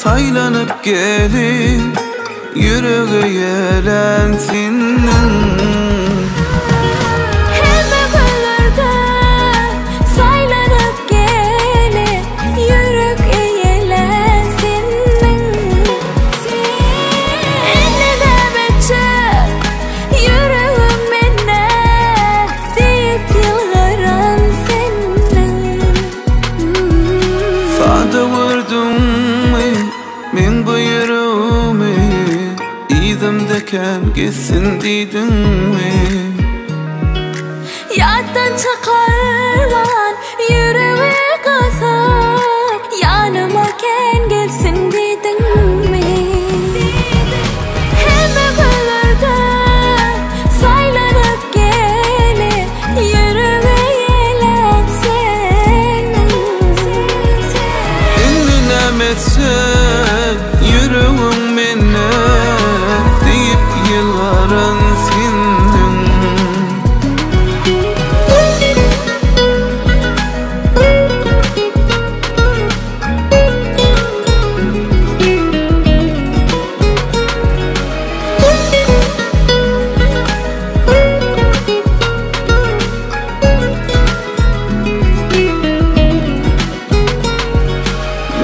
Saýlanyp gelip Ýürege ýelen seniň. Hemme gözlerde saýlanyp gelip Ýürek eýelän seniň. Indi näme etjek ýüregim mende Diýip ýylgyran seniň. Sada gördüňmi meň bu ýüregimi Yzymda kän gezsin diýdiňmi? Ýatdan çykarman ýüregi gysyp Ýanyma kän gelsin diýdiňmi? Hemme günlerde saýlanyp gelip Ýüregi ýelän seniň. Indi näme etsek ýüregiň mende Diýip ýylgyran sendiň.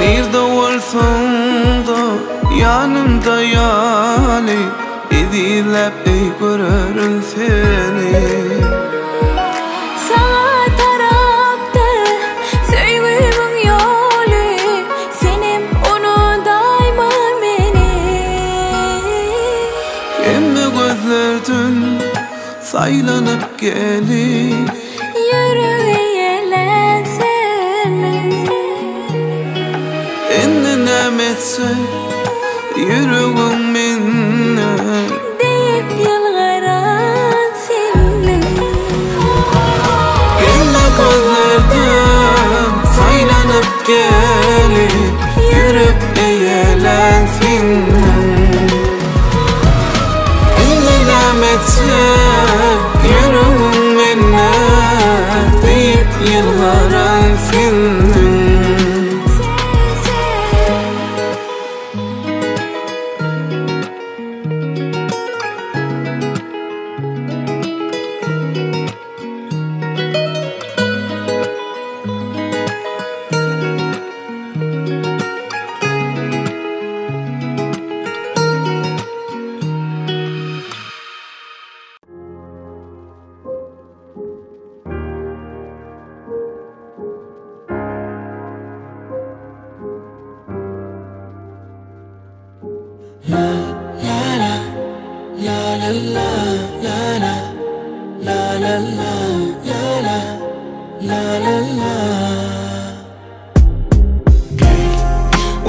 Nirde bolsaň-da ýanymda ýaly Ezizläp eý görerin seni. Saňa tarapdyr söýgimiň ýoly Senem unudaýma meni. Hemme gözlerden saýlanyp gelip. Ýüregi ýelän seniň. Indi näme etsek ýüregiň mende. Diýip ýylgyran seniň. Hemme gözlerden saýlanyp gelip Ýürek eýelän seniň. Indi näme etsek ýüregiň mende Diýip ýylgyran seniň.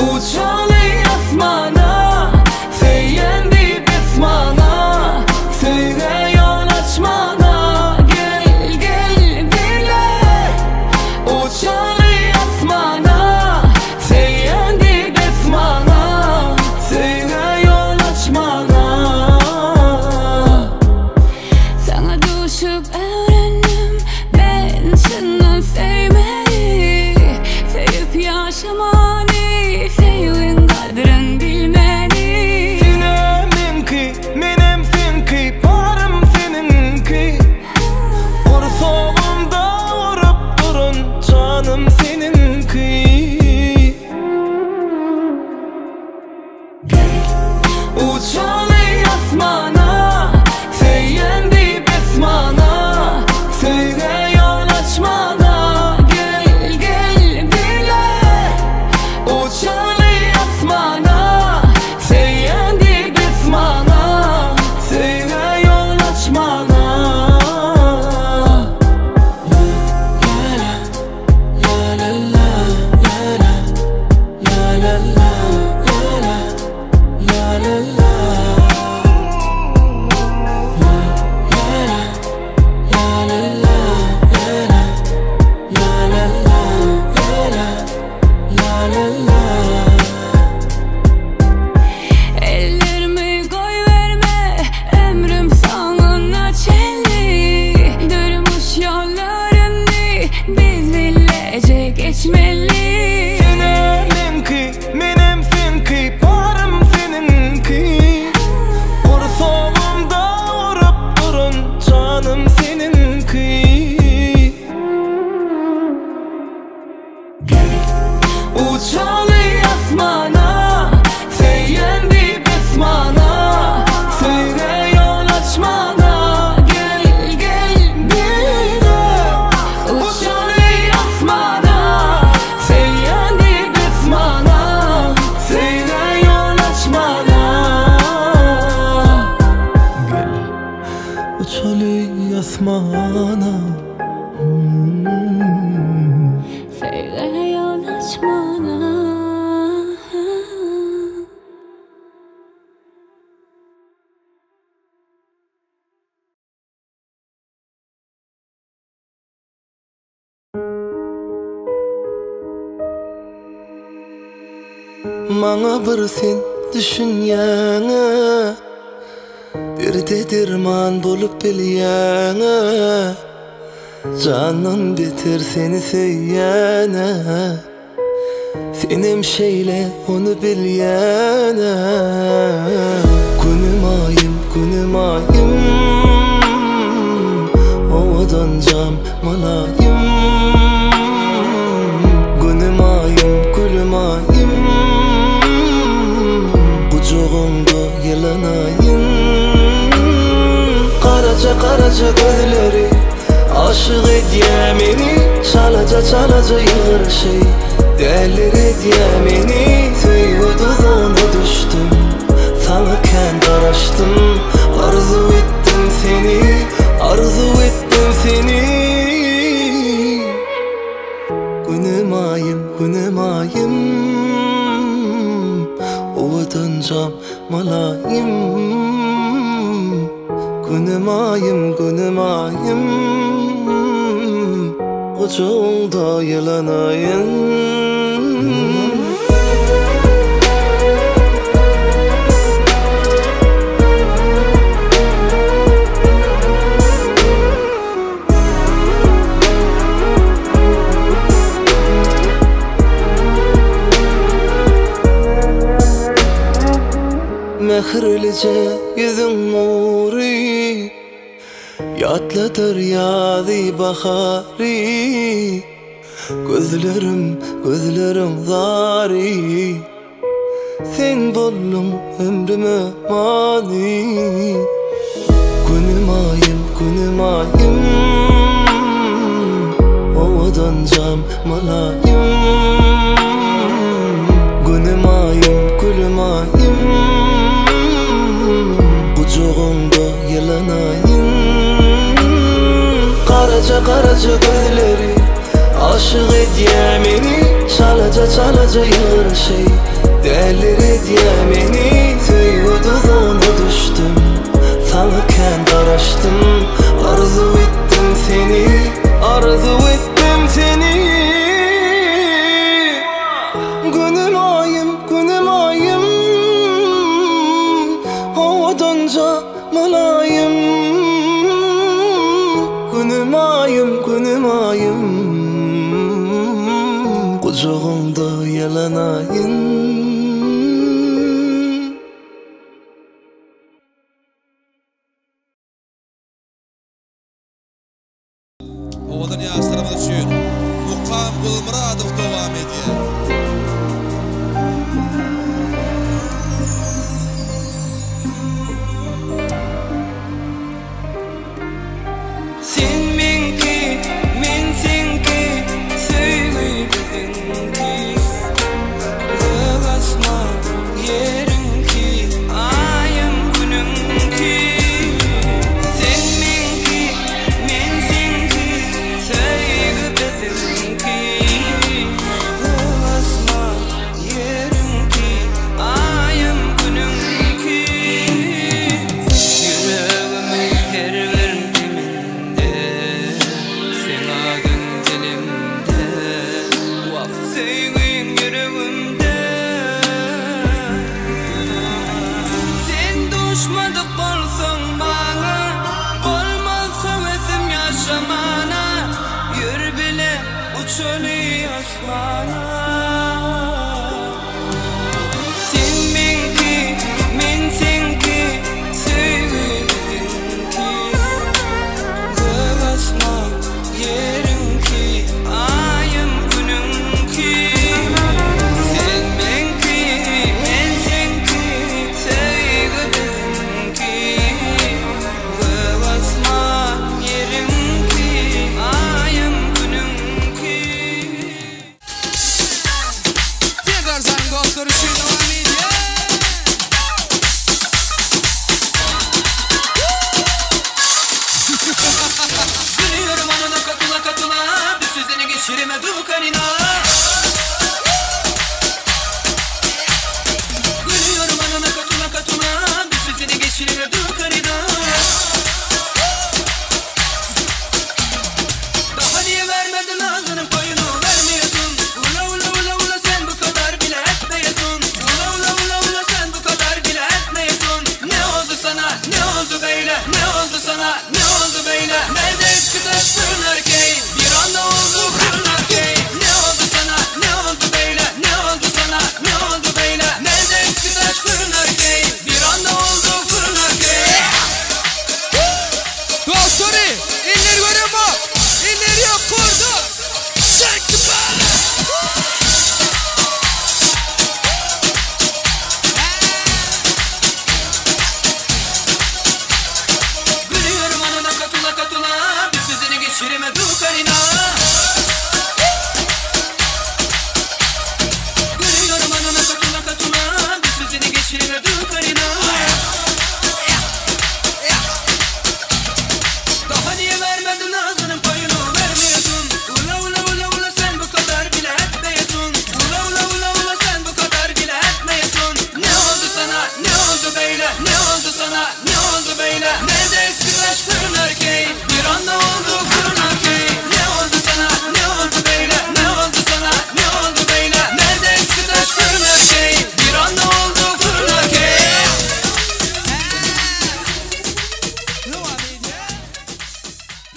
Uçaly asmana, söýen diýip esmana, Söýgä ýol açmana, gel, gel bile. Uçaly asmana, söýen diýip esmana, Söýgä ýol açmana. Saňa duşup öwrendim ben çyndan söýmeli. açmana Gel gel bile Uçaly asmana Söýýän diýip besmana Söýgä ýol açmana Gel uçaly asmana Söýgä ýol açmana. Maňa bir sen düşünýäňä Derde derman bolup bilýäňä Jandan beter seni söýýänä Senem şeýle ony bilýänä Günüm aýym, günüm aýym Owadanjam mylaýym Günüm aýym, gülüm aýym Gujagyňda ýylanaýyn Garaja garaja gözleri Aşyk edýä meni Çalaja çalaja ýylgyryşy Däliredýä meni Söýgi duzagyna düşdüm Saňa kän garaşdym Arzuw etdim seni Arzuw etdim seni Günüm aýym günüm aýym Owadanjam mylaýym Günüm aýym günüm aýym Gujagyňda ýylanaýyn. Mähirlije ýüzüň nury Ýatladyr ýazy bahary Gözlerim gözleriň zary Sen bolduň ömrüme many Günüm aýym günüm aýym Owadanjam mylaýym Günüm aýym gülüm aýym Gujagyňda ýylanaýyn Garaja garaja gözleri Aşyk edýä meni Çalaja çalaja ýylgyryşy Däliredýä meni Söýgi duzagyna düşdüm Saňa kän garaşdym Arzuw etdim seni Arzuw etdim seni Günüm aýym günüm aýym Owadanja mylaýym Günüm aýym günüm aýym Gujagyňda ýylanaýyn. Owadan ýaşlarymyz üçin Mukam Gulmyradow dowam edýär. Sen meňki, men seňki, söýgi biziňki. Gök asman ýeriňki, aýam günüňki. Sen meňki, men seňki, söýgi biziňki. Gök asman ýeriňki, aýam günüňki. Ýüregimiň her bir deminde, Seň adyň dilimde, Wah, söýgiň ýüregimde. Sen duşmadyk bolsaň maňa, Bolmaz höwesim ýaşamana, Ýör bile uçaly asmana. Sen meňki, men seňki, söýgi biziňki. Gök asman ýeriňki, aýam günüňki. Sen meňki, men seňki, söýgi biziňki. karina Gülüyorum anana katuna katuna Bir sözünü geçirme dur karina Daha niye vermedin ağzının payını vermiyorsun Ula ula ula ula sen bu kadar bile etmeyesin Ula ula ula ula sen bu kadar bile etmeyesin Ne oldu sana ne oldu böyle ne oldu sana ne oldu böyle Nerede eski taş fırın erkeği bir anda oldu fırın erkeği Ne oldu sana ne oldu böyle ne oldu sana ne oldu böyle Nerede eski taş fırın erkeği bir anda oldu fırın erkeği Dostary, elleri göremok, elleri ýokarda. Shake the body. Gülüyorum anana katula katula Bir sözünü geçirme dur karina Gülüyorum anana katula katula Bir sözünü geçirme dur karina Daha niye vermedin ağzının payını vermiyorsun Ula ula ula ula sen bu kadar bile etmeyesin Ula ula ula ula sen bu kadar bile etmeyesin Ne oldu sana ne oldu böyle ne oldu sana ne oldu böyle Nerede eski taş fırın erkeği bir anda oldu fırın erkeği Ne oldu sana ne oldu böyle ne oldu sana ne oldu böyle Nerede eski taş fırın erkeği bir anda oldu fırın erkeği Dowam edýär.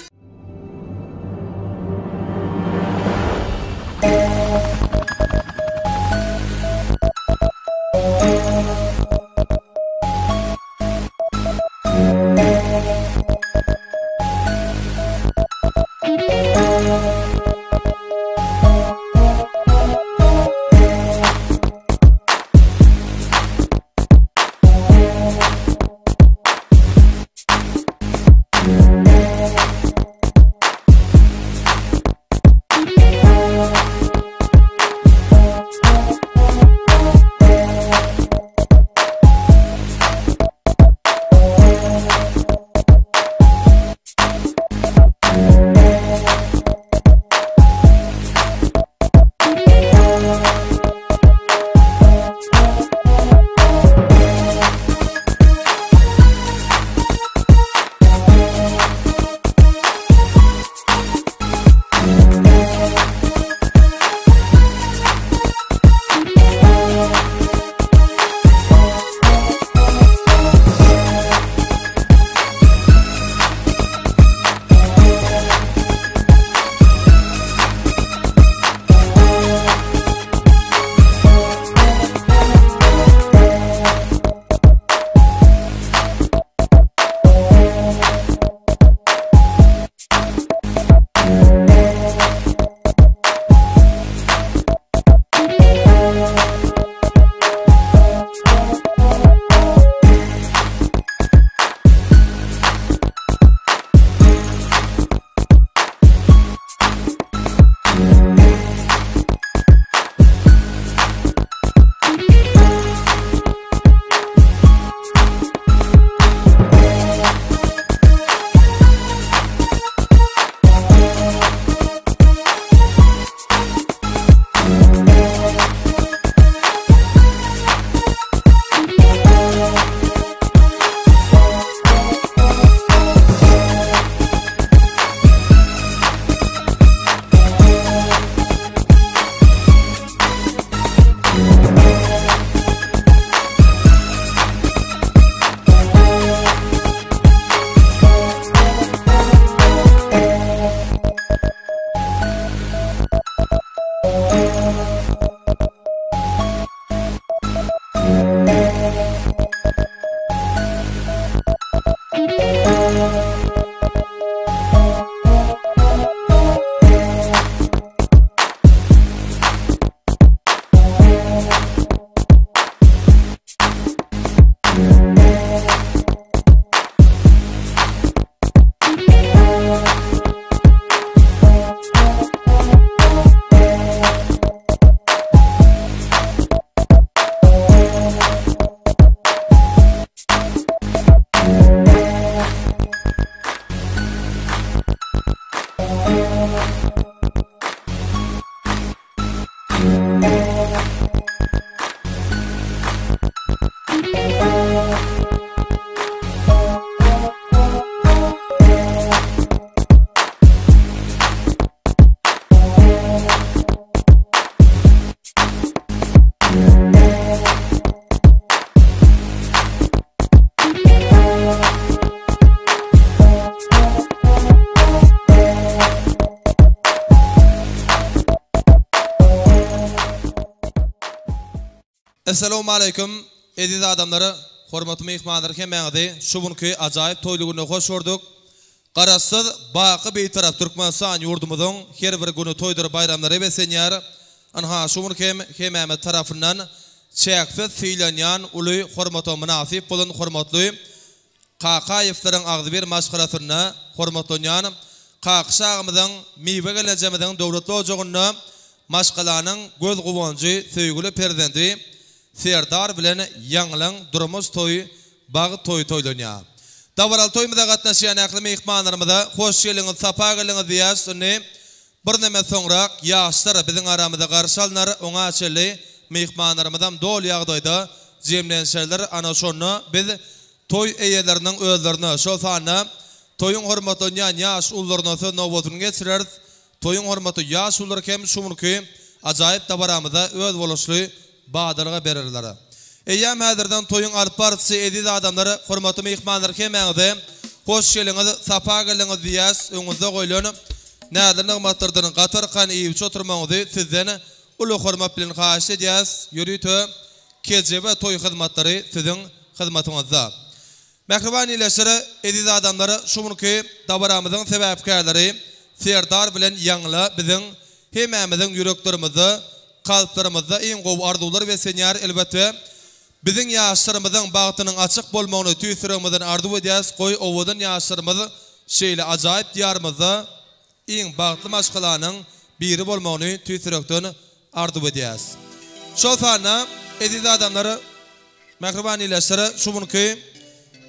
Essalawmaleýkum eziz adamlar hormatly myhmanlar hemmäňizi şu günki ajaýyp toýly günde hoş gördük. Garaşsyz baky Bitarap Türkmenistan ýurdumyzyň her bir güni toýdur baýramlara beslenýär. Ynha şu gün hem hemmämiz tarapyndan çäksiz sylanýan uly hormata mynasyp bolan hormatly Kakaýewleriň agzybir maşgalasynda hormatlanýan Kakyş agymyzyň, Miwe gelnejemiziň döwletli ojagynda maşgalanyň göz guwanjy, söýgüli perzendi Serdar bilen Ýaňylyň durmuş toýy, bagt toýy toýlanýar. Dabaraly toýumyza gatnaşýan ähli myhmanlarymyza hoş geldiňiz, sapa geldiňiz diýýäris. Indi birneme soňrak ýaşlar biziň aramyza garşy alnar, oňa çenli myhmanlarymyzam doly ýagdaýda jemlenşerler, ana şonda biz Toý eýeleriniň özlerine, şol sanda toýuň hormatlanýan ýaş ulularyna söz nobatyny geçireris. Toýuň hormatly ýaş ululary hem şu günki ajaýyp dabaramyza özboluşly badalga bererler. Eýýäm häzirden toýuň alyp baryjysy eziz adamlar, hormatly myhmanlar hemmäňize hoş geliňiz, sapa geldiňiz diýýäs. Öňüňizde goýlan näzli nygmatlardan gaty arkan iýip-içip oturmagyňyzy sizden uly hormat bilen haýyş edýäs. Ýörite Kejebe toý hyzmatlary siziň hyzmatyňyzda. Mähriban ildeşler, eziz adamlar, şu günki dabaramyzyň sebäpkärleri Serdar bilen Ýaňla biziň hemmämiziň ýüreklerimizde, kalplarymyzda iň gowy arzuwlar beslenýär. Elbetde, biziň ýaşlarymyzyň bagtynyň açyk bolmagyny tüýs ýüregimizden arzuw edýäris. Goý, owadan ýaşlarymyz şeýle ajaýyp Diýarymyzda iň bagtly maşgalanyň biri bolmagyny tüýs ýürekden arzuw edýäris. Şol sanda, eziz adamlar, mähriban ildeşler, şu günki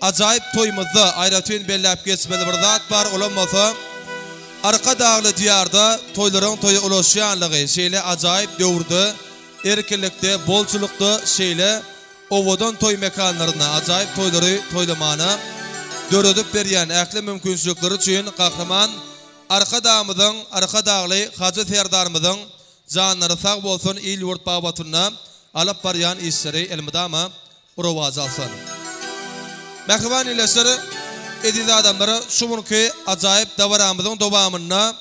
ajaýyp toýumyzda aýratyn belläp geçmeli bir zat bar, olam bolsa Arkadagly Diýarda toýlaryň toýa ulaşýanlygy, şeýle ajaýyp döwürde, erkinlikde, bolçulykda şeýle owadan toý mekanlarynda ajaýyp toýlary toýlamana döredip berýän ähli mümkinçilikleri üçin Gahryman Arkadagymyzyň, Arkadagly Hajy Serdarymyzyň janlary sag bolsun, il-ýurt babatynda alyp barýan işleri elmydama rowaç alsyn. Mähriban ildeşler, eziz adamlar, şu günki ajaýyp dabaramyzyň dowamynda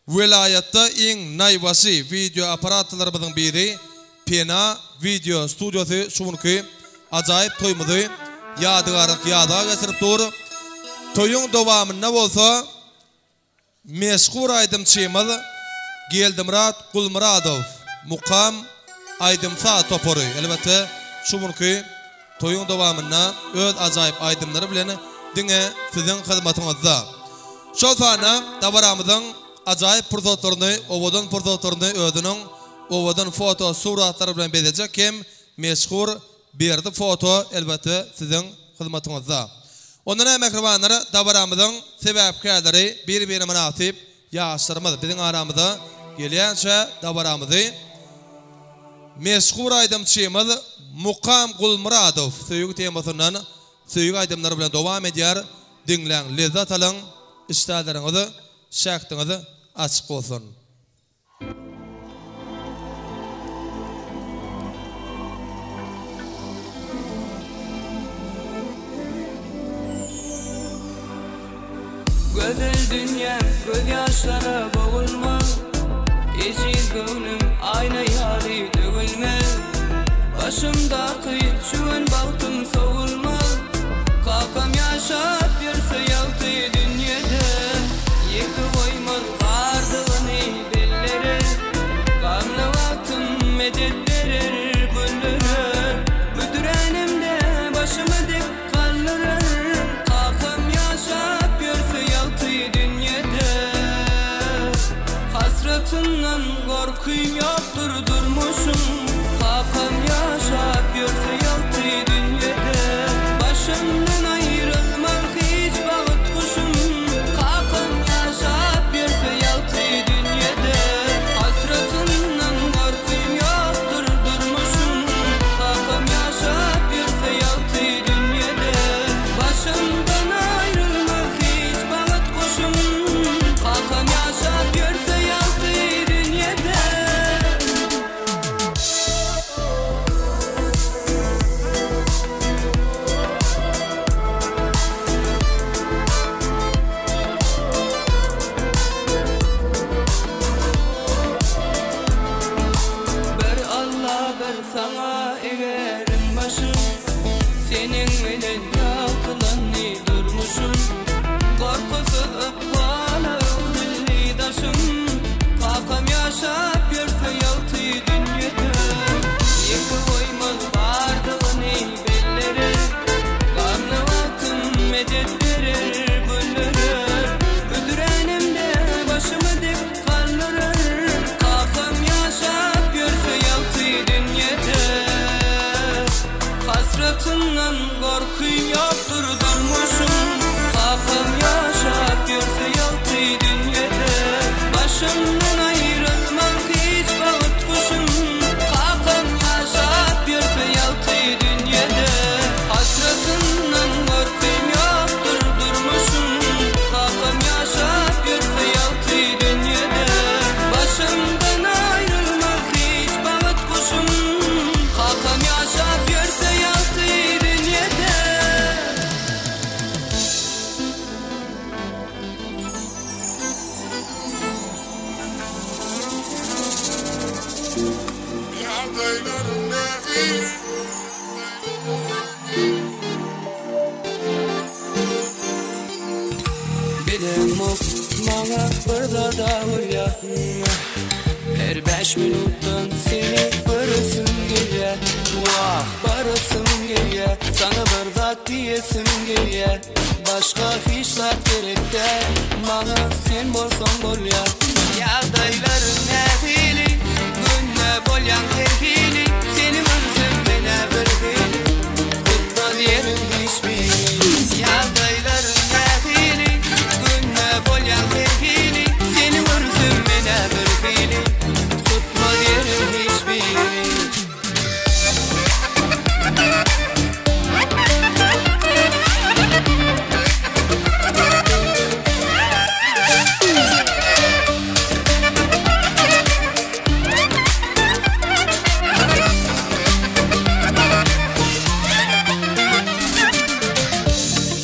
welaýatda iň naýbaşy wideo operatorlarymyzyň biri Pena wideo studiýasy şu günki ajaýyp toýumyzy ýadygärlik ýazga geçirip dur. Toýuň dowamynda bolsa meşhur aýdymçymyz Geldimyrat Gulmyradow, Mukam aýdym-saz topary, elbetde, şu günki toýuň dowamynda öz ajaýyp aýdymlary bilen diňe siziň hyzmatyňyzda. Şol sanda dabaramyzyň ajaýyp pursatlaryny, owadan pursatlaryny özüniň owadan foto suratlary bilen bezejek hem meşhur Berdi foto elbetde siziň hyzmatyňyzda. Onda näme mähribanlar dabaramyzyň sebäpkärleri bir-birine mynasyp ýaşlarymyz biziň aramyza gelýänçä dabaramyzy meşhur aýdymçymyz Mukam Gulmyradow söýgi temasyndan söýgi aýdymlary bilen dowam edýär diňläň lezzat alyň işdäleriňiz şähdiňiz açyk bolsun. Gözel dünýäm gözýaşlara bogulma, Ejiz göwnüm aýna ýaly döwülme. Başymdaky çüwen bagtym sowulmaz, Kakam ýaşap ýörse ýagty dünýede, Ýeke goýmaz bardygyny bellere, Gamly wagtym medet berer güldürer, Büdränimde başymy dik galdyrar, Kakam ýaşap ýörse ýagty dünýede. Hasratyndan gorkym ýokdur durmuşyň, Kakam ýaşap ýörse ýagty dünýede. Başymdan aýrylmaz hiç bagt guşum, Kakam ýaşap ýörse ýagty dünýede. Hasratyndan gorkym ýokdur durmuşyň, Kakam ýaşap ýörse ýagty dünýede. Başymdan aýrylmaz hiç bagt guşum, Kakam ýaşap ýörse ýagty dünýede. Bilemok maňa bir zada bolýa. Her 5 minutdan seni göresim gelýä. Wah, barasym gelýä. Sana bir zat diýesim gelýä. Başga hiç zat gerek däl. Maňa sen bolsaň bolýa. Ýagdaýlar nähili? Günde bolýan her hili. Seni görsem menä bir hili. Tutmaz ýerim hiç biri. Ýagdaýlar nähili? Günde bolýan her hili. Seni görsem menä bir hili. Tutmaz ýerim hiç biri.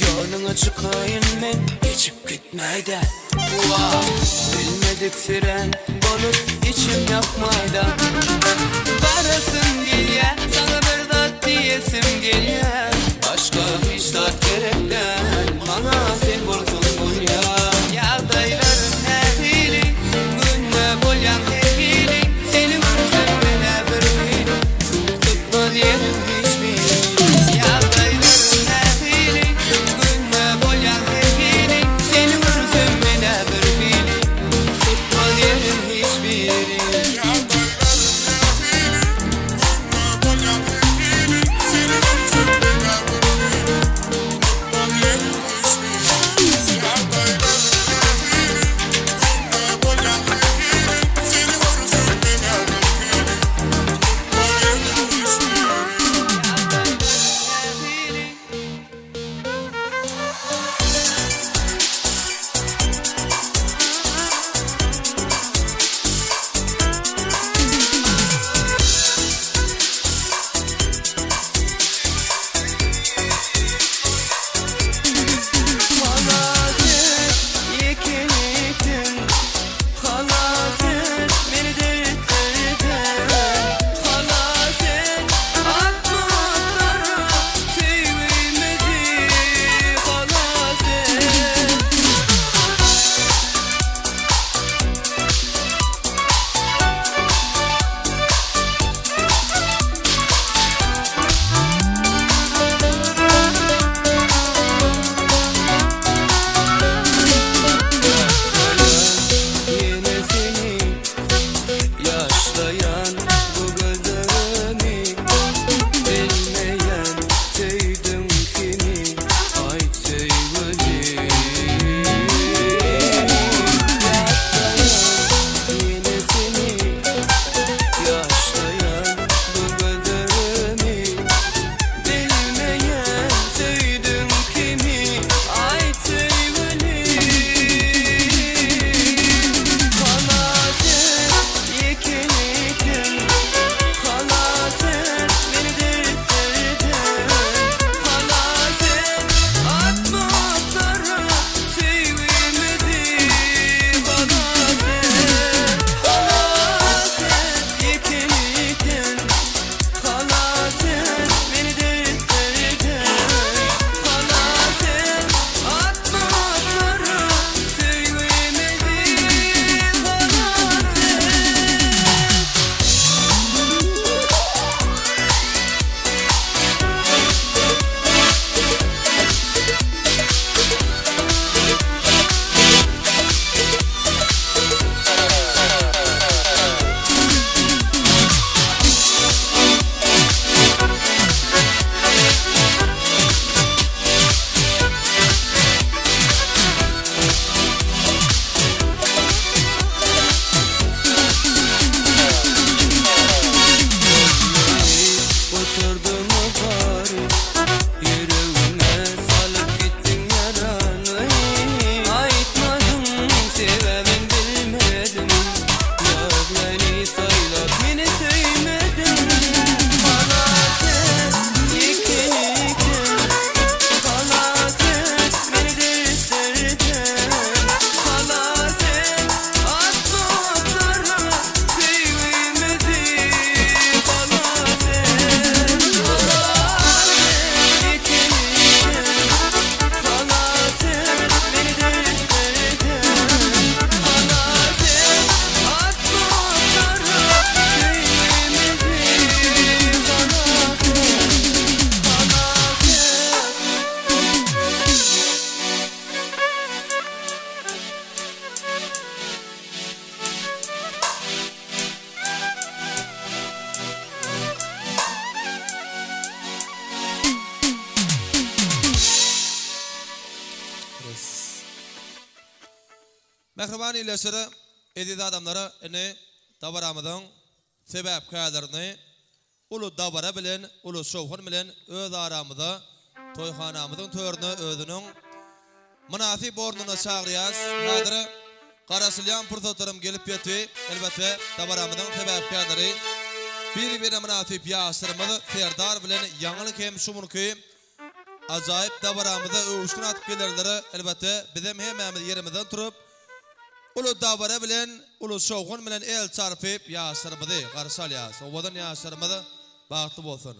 Ýoluňa çykaýyn men geçip gitmäýde. Wah, bilmedik siren bolup içim ýakmaýda. Barasym gelýä, sana bir zat diýesim gelýä. Başga hiç zat gerek däl, maňa sen bolsaň bolýa. Ýagdaýlar nähili, günde bolýan her hili. Seni görsem menä bir hili, tutmaz ýerim hiç biri. Ýagdaýlar nähili, günde bolýan her hili. Seni görsem menä bir hili, tutmaz ýerim hiç biri. Mähriban ildeşler, eziz adamlar, indi dabaramyzyň sebäpkärlerini uly dabara bilen, uly şowhun bilen öz aramyza, toýhanamyzyň törüne özüniň mynasyp ornuna çagyrýas. Häzir garaşylýan pursatlarym gelip ýetdi. Elbetde, dabaramyzyň sebäpkärleri bir-birine mynasyp ýaşlarymyz Serdar bilen Ýaňyl hem şu günki Ajaýyp dabaramyza öwüşgin atyp gelenlere elbetde bizem hemmämiz ýerimizden turup, uly dabara bilen, uly şowhun bilen el çarpyp ýaşlarymyzy garşy alýarys. Owadan ýaşlarymyz bagtly bolsun!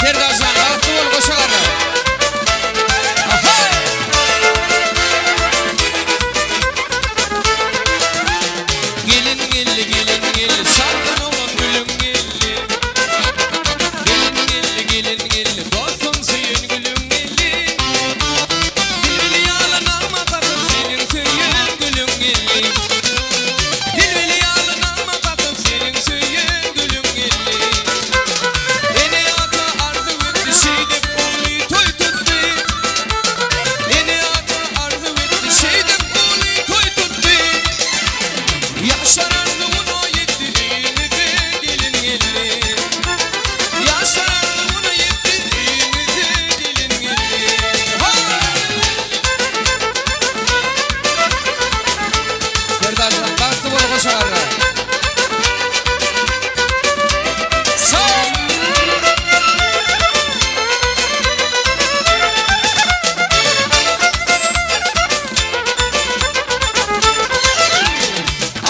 Serdarjan bagtly bol goşa garra. Ahaý! Gelin geldi gelin geldi şatlan oglan gülüm geldi. Gelin geldi gelin geldi dostum söýen gülüm geldi. Bilbil ýaly nagma kakyp seniň söýen gülüň geldi. Bilbil ýaly nagma kakyp seniň söýen gülüň geldi. Ene-ata arzuw etdi şeýdip uly toý tutdy. Ene-ata arzuw etdi şeýdip uly toý tutdy. Ýaşlar arzuwyna ýetdi öýümize gelin geldi. Ýaşlar arzuwyna ýetdi öýümize gelin geldi. Serdarjan bagtly bol goşa garra.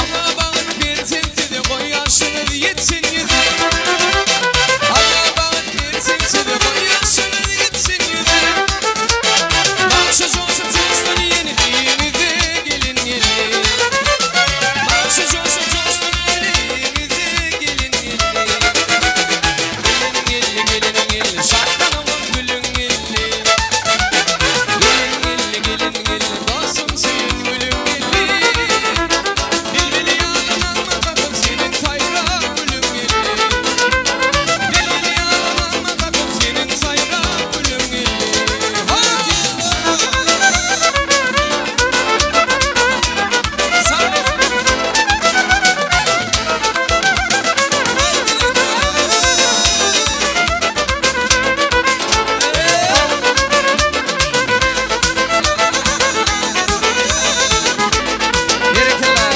Allah bagt bersin size goý ýaşyňyz ýetsin ýüze. Allah bagt bersin size goý ýaşyňyz ýetsin ýüze. Bagşy joşup joşsun ýene öýüňize gelin geldi. Bagşy joşup joşsun ýene öýüňize gelin geldi. Gelin geldi gelin geldi şatlanyp gülüň geldi. Gelin geldi gelin geldi dostum söýen gülüň geldi. Bilbil ýaly nagma kakyp seniň saýrak gülüň geldi. Bilbil ýaly nagma kakyp seniň saýrak gülüň geldi. Berekella.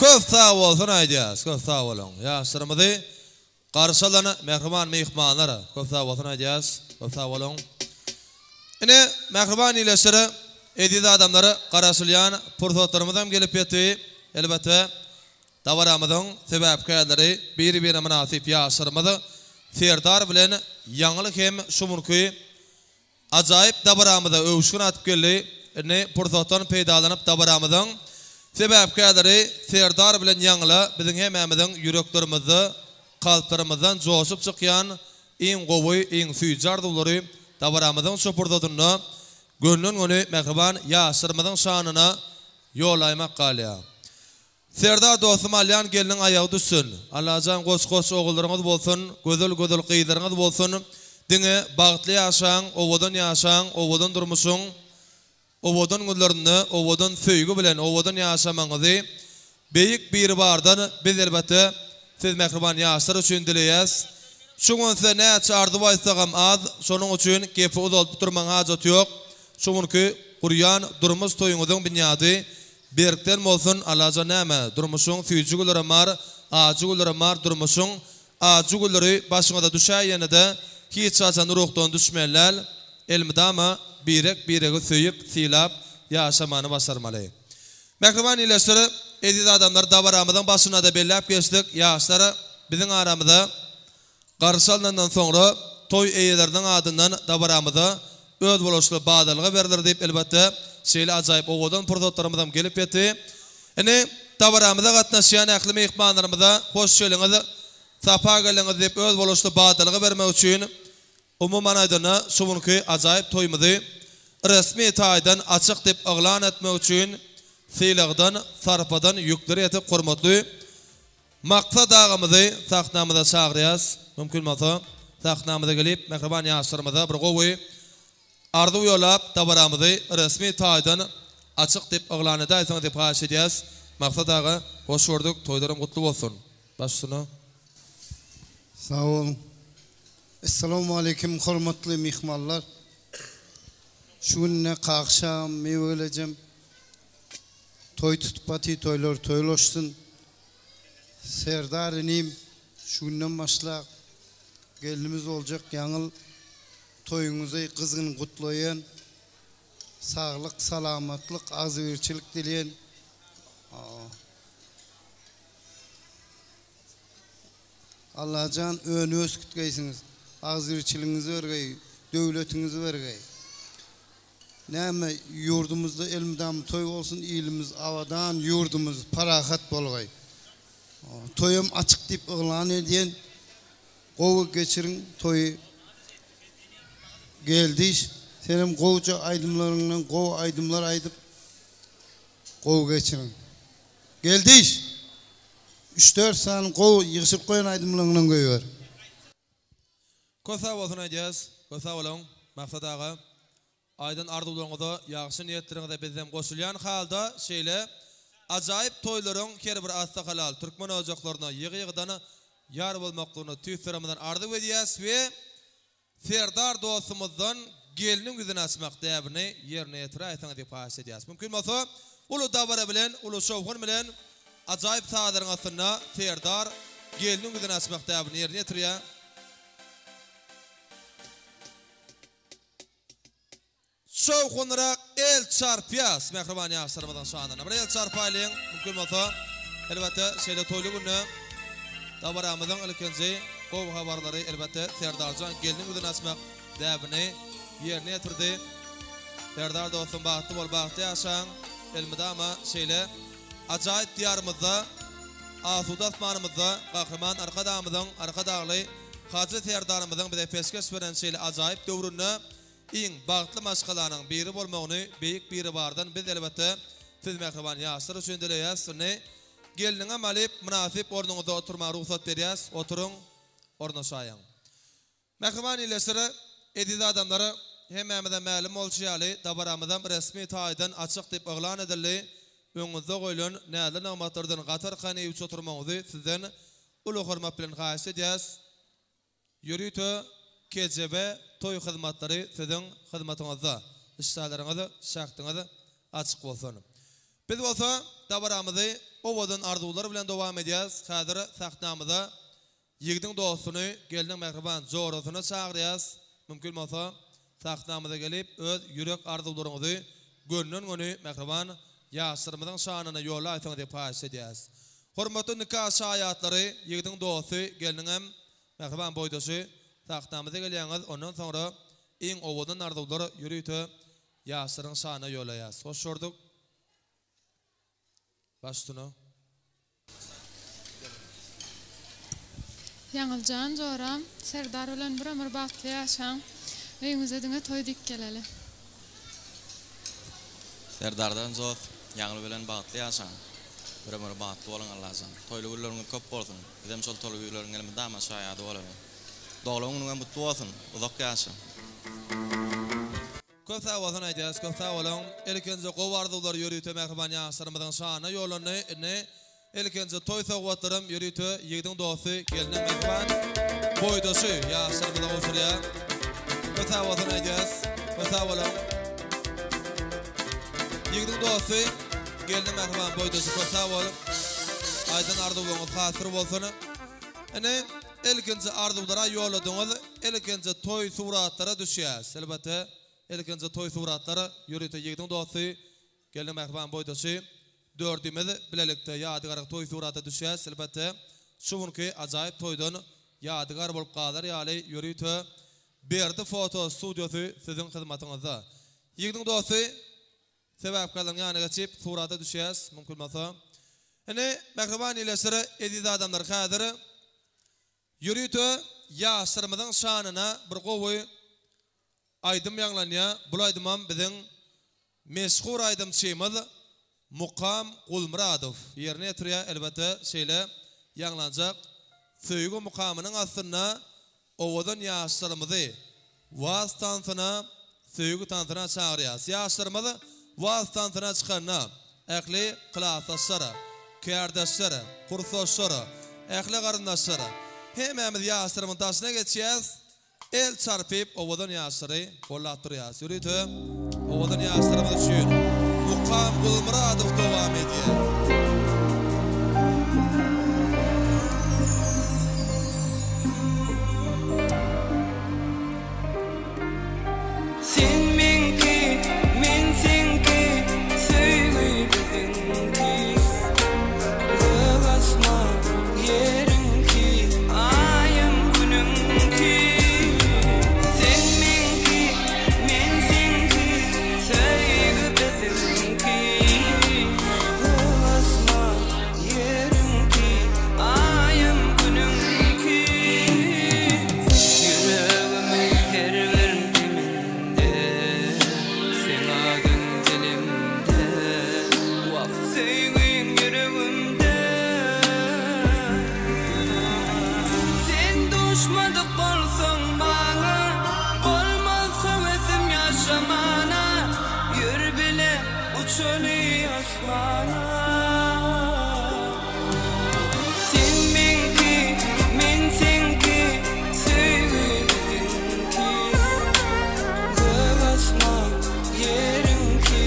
Köp sag bolsun aýdýas, köp sag boluň. Ýaşlarymyzy garşy alan mähriban myhmanlar, köp sag bolsun aýdýas, köp sag boluň. Ine, mähriban ildeşler, eziz adamlar, garaşylýan pursatlarymyzam gelip ýetdi. Elbetde, dabaramyzyň sebäpkärleri biri-birine mynasyp ýaşlarymyz Serdar bilen Ýaňyl hem şu günki. ajaýyp dabaramyza öwüşgin atyp geldi. Indi pursatdan peýdalanyp dabaramyzyň sebäpkärleri Serdar bilen Ýaňla biziň hemmämiziň ýüreklerimizde, kalplarymyzdan joşup çykýan iň gowy, iň süýji arzuwlary dabaramyzyň şu pursatynda gönden-göni mähriban ýaşlarymyzyň şanyna ýolaýmak galýar. Serdar dostum alýan gelniň aýagy düşsün. Allajan goç goç ogullaryňyz bolsun, gözel gözel gyzlaryňyz bolsun. Diňe bagtly ýaşaň, owadan ýaşaň, owadan durmuşyň owadan günlerinde owadan söýgi bilen owadan ýaşamagyňyzy Beýik Biribardan biz elbetde siz mähriban ýaşlar üçin dileýäs. Şu gün size näçe arzuw aýtsagam az, şonuň üçin gepi uzaldyp durmagyň hajaty ýok. Şu günki gurýan durmuş toýuňyzyň binýady Berkden bolsun Allajan näme durmuşyň süýji günlerem bar ajy günlerem bar durmuşyň ajy günleri başyňyza düşäýenede hiç haçan ruhdan düşmeliäl elmydama birek biregi söýüp sylap ýaşamany başarmaly Mähriban ildeşler eziz adamlar dabaramyzyň başynada belläp geçdik ýaşlar biziň aramyza Garşy alnandan soňra, toý eýeleriniň adyndan dabaramyza özboluşly badalga berler diýip, elbetde, şeýle ajaýyp owadan pursatlarymyzam gelip ýetdi. Indi dabaramyza gatnaşýan ähli myhmanlarymyza hoş geliňiz, sapa geliňiz diýip özboluşly badalga bermek üçin, umuman aýdanda, şu günki ajaýyp toýumyzy resmi taýdan açyk diýip yglan etmek üçin sylagdan, sarpadan ýükleri ýetik hormatly Maksat agamyzy sahnamyza çagyrýas. Mümkin bolsa, sahnamyza gelip, mähriban ýaşlarymyza bir gowy arzuw ýollap, dabaramyzy resmi taýdan açyk diýip yglan edäýseňiz diýip haýyş edýäs. Maksat aga, hoş gördük, toýlaryň gutly bolsun. Baş üstüne. Sag boluň. Essalawmaleýkim hormatly myhmanlar. Şu günde kakşam, miwelejem toý tutup aty toýlar toýlaşsyn. Serdar inim şu günden başlap gelnimiz boljak ýaňyl toýuňyzy gyzgyn gutlaýan saglyk salamatlyk agzybirçilik dileýän Allajan öni ösgütgeýsiňiz agzybirçiligiňizi bergeý döwletiňizi bergeý. Näme ýurdumyzda elmydama toý bolsun ilimiz abadan ýurdumyz parahat bolgaý. Toýam açyk diýip yglan edýän gowy geçiriň toýy Geldiş senem gowja aýdymlaryňdan gowy aýdymlar aýdyp gowy geçiriň Geldiş üç dört sany gowy ýygşyryp goýan aýdymlaryňdan goýber. Köp sag bolsun aýdýas. Köp sag boluň Maksat aga. Aýdan arzuwlaryňyza, ýagşy niýetleriňize bizem goşulýan halda şeýle ajaýyp toýlaryň her bir asly halal türkmen ojaklaryna ýygy-ýygydan ýar bolmaklygyny tüýs ýüregimizden arzuw edýäs we Serdar dostumyzdan gelniň ýüzüni açmak däbini ýerine ýetiräýseňiz diýip haýyş edýäs. Mümkin bolsa uly dabara bilen, uly şowhun bilen ajaýyp sazlaryň astynda Serdar gelniň ýüzüni açmak däbini ýerine ýetirýär. Şowhunrak el çarpýas mähriban ýaşlarymyzyň şanyna. Bir el çarpaýlyň, mümkin bolsa, elbetde, şeýle toýly günde dabaramyzyň ilkinji gowy habarlary, elbetde, Serdarjan gelniň ýüzüni açmak däbini ýerine ýetirdi. Serdar dostum, bagtly bol, bagtly ýaşaň, elmydama şeýle ajaýyp Diýarymyzda, asuda asmanymyzda Gahryman Arkadagymyzyň, Arkadagly Hajy Serdarymyzyň bize peşgeş beren şeýle ajaýyp döwründe iň bagtly maşgalanyň biri bolmagyny Beýik Biribardan biz elbetde siz mähriban ýaşlar üçin dileýäs. Indi gelniňem alyp mynasyp ornuňyzda oturmaga rugsat berýäs. Oturyň, ornaşaýyň. Mähriban ildeşler, eziz adamlar, hemmämize mälim bolşy ýaly, dabaramyzam resmi taýdan açyk diýip yglan edildi. Öňüňizde goýlan näzli nygmatlardan gaty arkaýyn iýip oturmagyňyzy sizden uly hormat bilen haýyşt edýäs. Ýörite KJB toý hyzmatlary siziň hyzmatyňyzda. Işdäleriňiz, şähdiňiz açyk bolsun. Biz bolsa dabaramyzy owadan arzuwlar bilen dowam edýäs. Häzir sahnamyza ýigdiň dostuny, gelniň mähriban jorasyny çagyrýas. Mümkin bolsa, sahnamyza gelip, öz ýürek arzuwlaryňyzy gönden-göni mähriban ýaşlarymyzyň şanyna ýollaýsaňyz diýip haýyş edýäs. Hormatly nika şaýatlary, ýigidiň dosty, gelniňem mähriban boýdaşy sahnamyza gelýäňiz, ondan soňra. Iň owadan arzuwlar ýörite ýaşlaryň şanyna ýollaýas. Hoş gördük. Baş üstüne. Ýaňyljan joram, Serdar bilen bir ömür bagtly ýaşaň. Öýüňize diňe toý diýip geleli. Serdardan zot, Ýaňly bilen bagtly ýaşaň. Bir ömür bagtly boluň Allajan. Toýly günleriňiz köp bolsun. Bizem şol toly güýleriň elmydama şaýady bolaly. Doglan günüňem gutly bolsun. Uzak ýaşa. Köp sag bolsun aýdýas köp sag boluň. Ilkinji gowy arzuwlar ýörite mähriban ýaşlarymyzyň şanyna ýollandy. Indi ilkinji toý sowgatlarym ýörite ýigidiň dosty gelniň mähriban boýdaşy ýaşlarymyza gowşurýar. Köp sag bolsun aýdýas köp sag boluň. Ýigidiň dosty gelniň mähriban boýdaşy köp sag bol. Aýdan arzuwlaryňyz hasyr bolsun. Indi ilkinji arzuwlara ýolladyňyz. Ilkinji toý suratlara düşýäs. Elbetde, ilkinji toý suratlar ýörite ýigidiň dosty, gelniň mähriban boýdaşy dördümiz bilelikde ýadygarlyk toý surata düşýäs. Elbetde, şu günki ajaýyp toýdan ýadygar bolup galar ýaly ýörite Berdi foto studiýasy siziň hyzmatyňyzda. Ýigidiň dosty sebäpkärleriň ýanyna geçip surata düşýäs, mümkin bolsa. Indi, mähriban ildeşler, eziz adamlar, häzir Ýörite ýaşlarymyzyň şanyna bir gowy aýdym ýaňlanýar. Bul aýdymam biziň meşhur aýdymçymyz Mukam Gulmyradow ýerine ýetirýär. Elbetde şeýle ýaňlanjak söýgi mukamynyň astynda owadan ýaşlarymyzy wals tansyna, söýgi tansyna çagyrýas. Ýaşlarymyz wals tansyna çykanda, ähli klasdaşlar, kärdeşler, kursdaşlar, ähli garyndaşlar, hemmämiz ýaşlarymyň daşyna geçýäs, el çarpyp owadan ýaşlary gollap durýas. Ýörite owadan ýaşlarymyz üçin Mukam Gulmyradow dowam edýär. Sen meňki, men seňki, söýgi biziňki. Gök asman ýeriňki, aýam günüňki. Sen meňki, men seňki, söýgi biziňki. Gök asman ýeriňki, aýam günüňki. Ýüregimiň her bir deminde Seň adyň dilimde Wah, söýgiň ýüregimde Sen duşmadyk bolsaň maňa Bolmaz höwesim ýaşamana Ýör bile uçaly asmana. Sen meňki, men seňki, söýgi biziňki. Gök asman ýeriňki,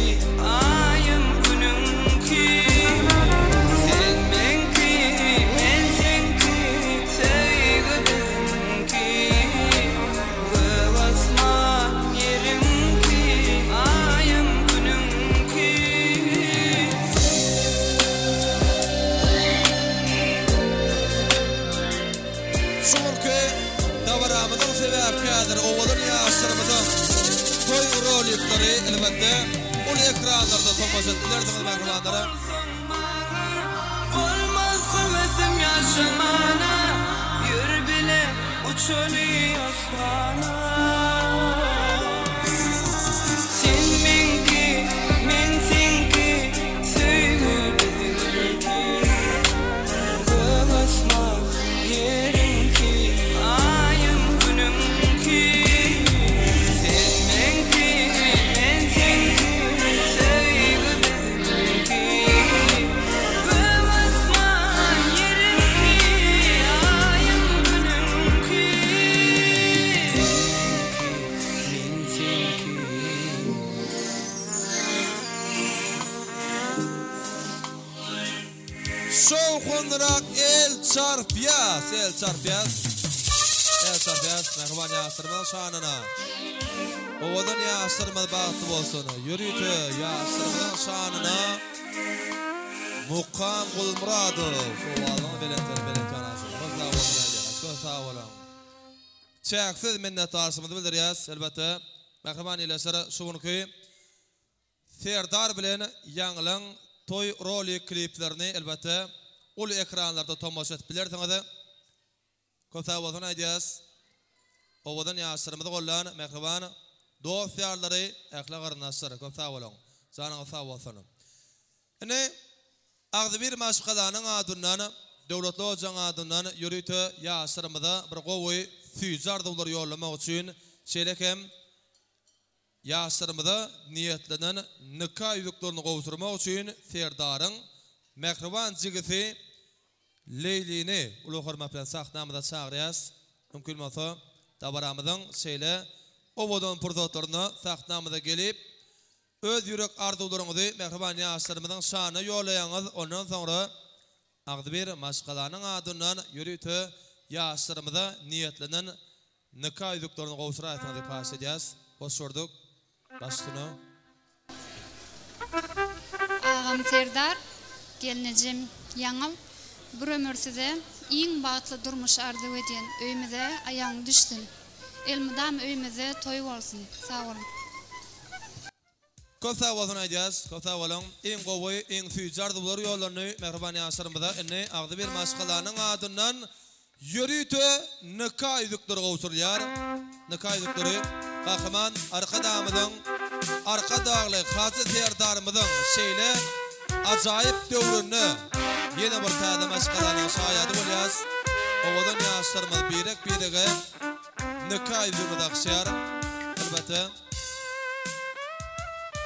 aýam günüňki. Sen meňki, men seňki, söýgi biziňki. Gök asman ýeriňki, aýam günüňki. Şu günki dabaramyzyň sebäpkärdiri owadan ýaşlarymyzyň toý rolikleri elbetde uly ekranlarda tomaşa edip bilersiňiz mähribanlar. Bolmaz höwesim ýaşamana Ýör bile uçaly asmana Sen meňki, men seňki, söýgi biziňki. Gök asman ýeriňki, aýam günüňki. Sen meňki, men seňki, söýgi biziňki. Gök asman ýeriňki, aýam günüňki. Men seňki. Şowhunlyrak el çarpýas, el çarpýas. El çarpýas mähriban ýaşlarymyzyň şanyna. Owadan ýaşlarymyz bagtly bolsun. Ýörite ýaşlarymyzyň şanyna Mukam Gulmyradow owazyňyz belentden belent ýaňlansyn. Köp sag boluň aýdýaňyz. Köp sag boluň. çäksiz minnetdarçylygymyzy bildirýäs. Elbetde, mähriban ildeşler, şu günki Serdar bilen Ýaňylyň toý rolik kliplerini elbetde uly ekranlarda tomaşa edip bilersiňiz. Köp sag bolsun aýdýas. Owadan ýaşlarymyzy gollan mähriban dost ýarlary ähli garyndaşlar köp sag boluň. Janyňyz sag bolsun. Indi agzybir maşgalanyň adyndan Döwletli hojaň adyndan ýörite ýaşlarymyza bir gowy süýji arzuwlar ýollamak üçin şeýle hem Ýaşlarymyza niýetlenen nika ýüzüklerini gowşurmak üçin Serdaryň mähriban jigisi Leýlini uly hormat bilen sahnamyza çagyrýas. Mümkin bolsa, dabaramyzyň şeýle owadan pursatlarynda sahnamyza gelip, öz ýürek arzuwlaryňyzy mähriban ýaşlarymyzyň şanyna ýollaýaňyz, ondan soňra agzybir maşgalanyň adyndan ýörite ýaşlarymyza niýetlenen Nika ýüzüklerini gowşuraýsaňyz diýip haýyş edýäs. Hoş gördük. Baş üstüne. Agam Serdar, gelnejem Ýaňyl bir ömür size iň bagtly durmuş arzuw edýän öýmüze aýagyň düşsün. Elmydam öýmüzde toý bolsun. Sag boluň. Köp sag bolsun aýdýas. Köp sag boluň. Iň gowy, iň süýji arzuwlar ýollandy mähriban ýaşlarymyza. Indi agzybir maşgalanyň adyndan ýörite nika ýüzükleri gowşurylýar. Nika ýüzükleri Gahryman Arkadagymyzyň, Arkadagly Hajy Serdarymyzyň şeýle ajaýyp döwründe ýene bir täze maşgalanyň şaýady bolýas. Owadan ýaşlarymyz birek-birege nika ýüzügini dakşýar. Elbetde.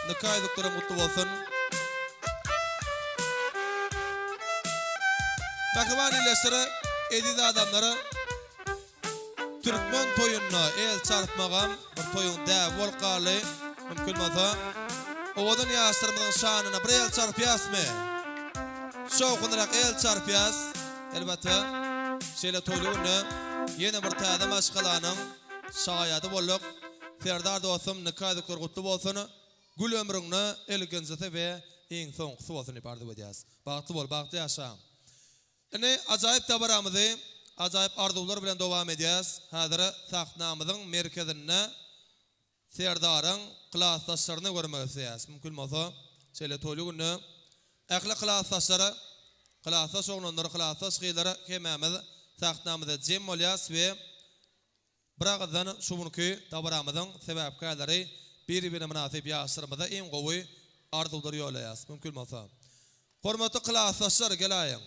Nika ýüzüklerim gutly bolsun. Mähriban ildeşler, eziz adamlar, türkmen toýunda el çarpmagam bir toýuň däbi bolup galdy. Mümkin bolsa, owadan ýaşlarymyzyň şanyna bir el çarpýasmy? Şowhunrak el çarpýas. Elbetde, şeýle toýly günde ýene bir täze maşgalanyň şaýady bolduk. Serdar dostum nika ýüzükleri gutly bolsun gül ömrüňde ilkinjisi we iň soňkusy bolsun diýip arzuw edýäs. Bagtly bol, bagtly ýaşa. Indi ajaýyp dabaramyzy ajaýyp arzuwlar bilen dowam edýäs. Häzir sahnamyzyň merkezinde Serdaryň klasdaşlaryny görmek isleýäs. Mümkin bolsa şeýle toýly günde ähli klasdaşlara, klasdaş oglanlar, klasdaş gyzlar hemmämiz sahnamyza jem bolýas we Biragyzdan şu günki dabaramyzyň sebäpkärleri bir-birine mynasyp ýaşlarymyza iň gowy arzuwlary ýollaýas. Mümkin bolsa. Hormatly klasdaşlar geläýiň.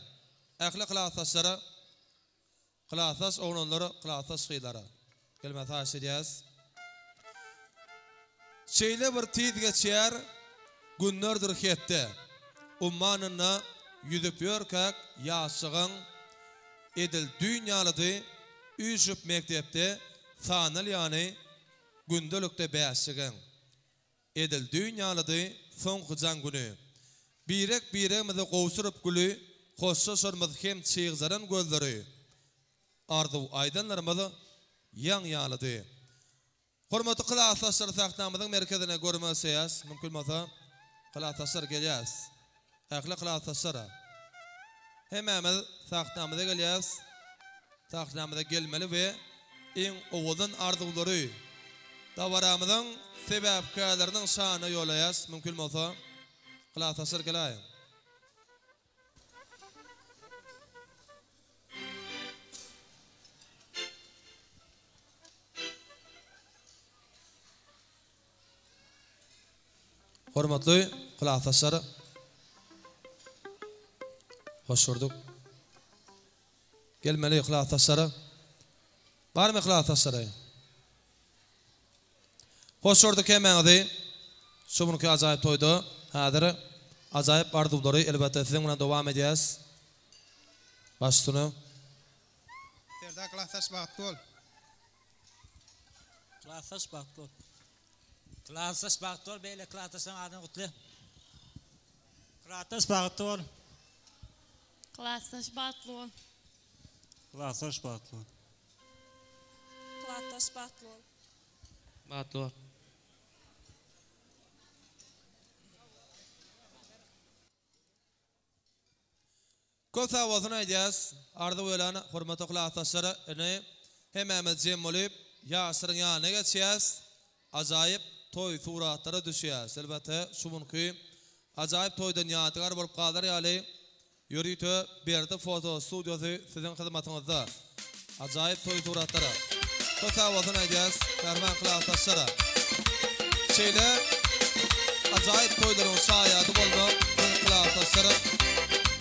Ähli klasdaşlara, klasdaş oglanlar, klasdaş gyzlara gelmäni haýyş edýäs. Şeýle bir tiz geçýär günlerdir hepde. Ummanynda ýüzüp ýörkäk ýaşlygyň edil düýn ýalydy Üýşüp mekdepde sanalýany gündelikde bäşligiň. Edil düýn ýalydy soňky jaň güni. Birek-biregimize gowşuryp güli, hoşlaşarymyz hem çygjaran gözleri. Arzuw aýdanlarymyz ýaň ýalydy. Hormatly klasdaşlar sahnamyzyň merkezine görmek isleýäs. Mümkin bolsa klasdaşlar gelýäs. Ähli klasdaşlar. Hemmämiz sahnamyza gelýäs. Sahnamyza gelmeli we iň owadan arzuwlary dabaramyzyň sebäpkärleriniň şanyna ýollaýas. Mümkin bolsa klasdaşlar geläýiň. Hormatly klasdaşlar, hoş gördük. Gelmeli klasdaşlar. Barmy klasdaşlary? Hoş gördük hemmäňizi. Şu günki ajaýyp toýda häzir ajaýyp arzuwlary elbetde siziň bilen dowam edýäs. Baş üstüne. Serdar klasdaş bagtly bol. Klasdaş bagtly bol. Klasdaş bagtly bol beýle klasdaşlaryň adyny gutly. Klasdaş bagtly bol. Klasdaş bagtly bol. Klasdaş bagtly bol. Klasdaş bagtly bol. Bagtly bol. Köp sag bolsun aýdýas Arzuw Ölen hormatly klasdaşlar ine. Hemmämiz jem bolup, ýaşlaryň ýanyna geçýäs, ajaýyp toý suratlara düşýäs. Elbetde, şu günki ajaýyp toýdan ýadygär bolup galar ýaly, ýörite Berdi foto studiýasy siziň hyzmatyňyzda. Ajaýyp toý suratlara. Köp sag bolsun aýdýas mähriban klasdaşlara. Şeýle ajaýyp toýlaryň şaýady bolmak biz klasdaşlara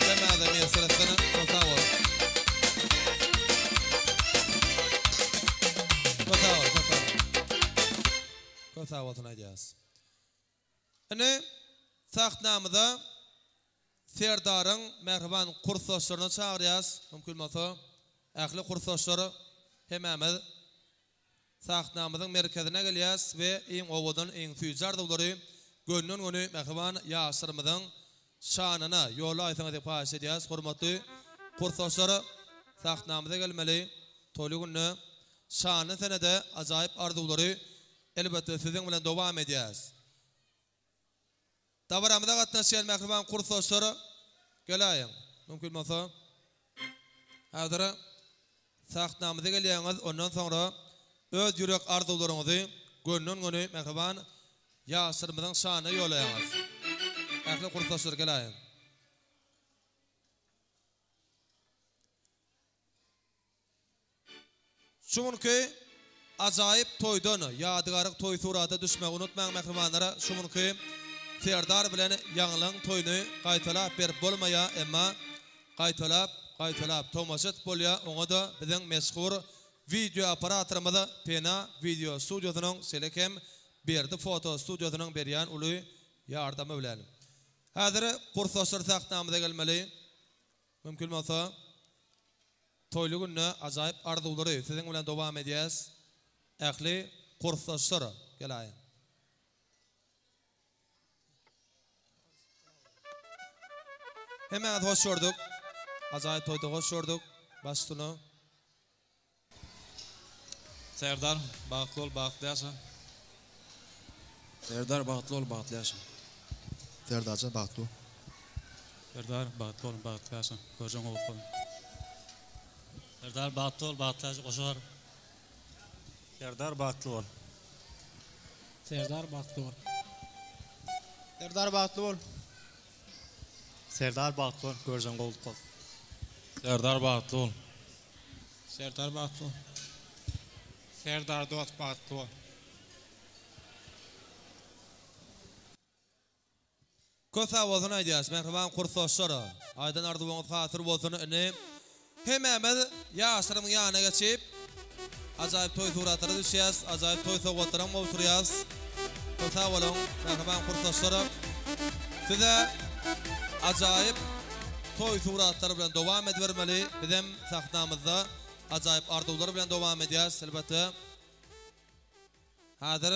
hemmämize miýesser etsin. Köp sag boluň. Köp sag boluň, köp sag boluň. Köp sag bolsun aýdýas. Indi sahnamyza Serdaryň mähriban kursdaşlaryny çagyrýas. Mümkin bolsa ähli kursdaşlar hemmämiz sahnamyzyň merkezine gelýäs we iň owadan, iň süýji arzuwlary gönden-göni mähriban ýaşlarymyzyň şanyna ýollaýsaňyz diýip haýyş edýäs. Hormatly kursdaşlar sahnamyza gelmeli. Toýly günde, şanly senede ajaýyp arzuwlary elbetde siziň bilen dowam edýäs. Dabaramyza gatnaşýan mähriban kursdaşlar geläýiň. Mümkin bolsa häzir sahnamyza gelýäňiz, ondan soňra öz ýürek arzuwlaryňyzy gönden-göni mähriban ýaşlarymyzyň şanyna ýollaýaňyz. Ähli kursdaşlar geläýiň. Şu günki ajaýyp toýdan ýadygärlik toý surata düşmegi unutmaň mähribanlar şu günki Serdar bilen Ýaňylyň toýuny gaýtalap berip bolmaýa emma gaýtalap gaýtalap tomaşa edip bolýa oňada biziň meşhur wideo operatorymyz Pena wideo studiýasynyň şeýle hem Berdi foto studiýasynyň berýän uly ýardamy bilen häzir kursdaşlar sahnamyza gelmeli Mümkin bolsa, toýly günde ajaýyp arzuwlary siziň bilen dowam edýäs. Ähli kursdaşlar geläýiň. Hemmäňizi hoş gördük. Ajaýyp toýda hoş gördük. Baş üstüne. Serdar bagtly bol bagtly ýaşa. Serdar bagtly bol bagtly ýaşa. Serdarjan bagtly bol. Serdar bagtly bol bagtly ýaşa görjeň gowy bolsun. Serdar bagtly bol bagtly ýaşa goşa bar. Serdar bagtly bol. Serdar bagtly bol. Serdar bagtly bol. Serdar bagtly bol görjeň gowluk bolsun. Serdar bagtly bol. Serdar bagtly bol. Serdar dost bagtly bol. Köp sag bolsun aýdýas mähriban kursdaşlar. Aýdan arzuwyňyz hasyl bolsun indi hemmämiz ýaşlarymyň ýanyna geçip ajaýyp toý suratlara düşýäs ajaýyp toý sowgatlaram gowşurýas. Köp sag boluň mähriban kursdaşlar. Size ajaýyp toý suratlary bilen dowam edibermeli bizem Sahnamyzda ajaýyp arzuwlar bilen dowam edýäs elbetde. Häzir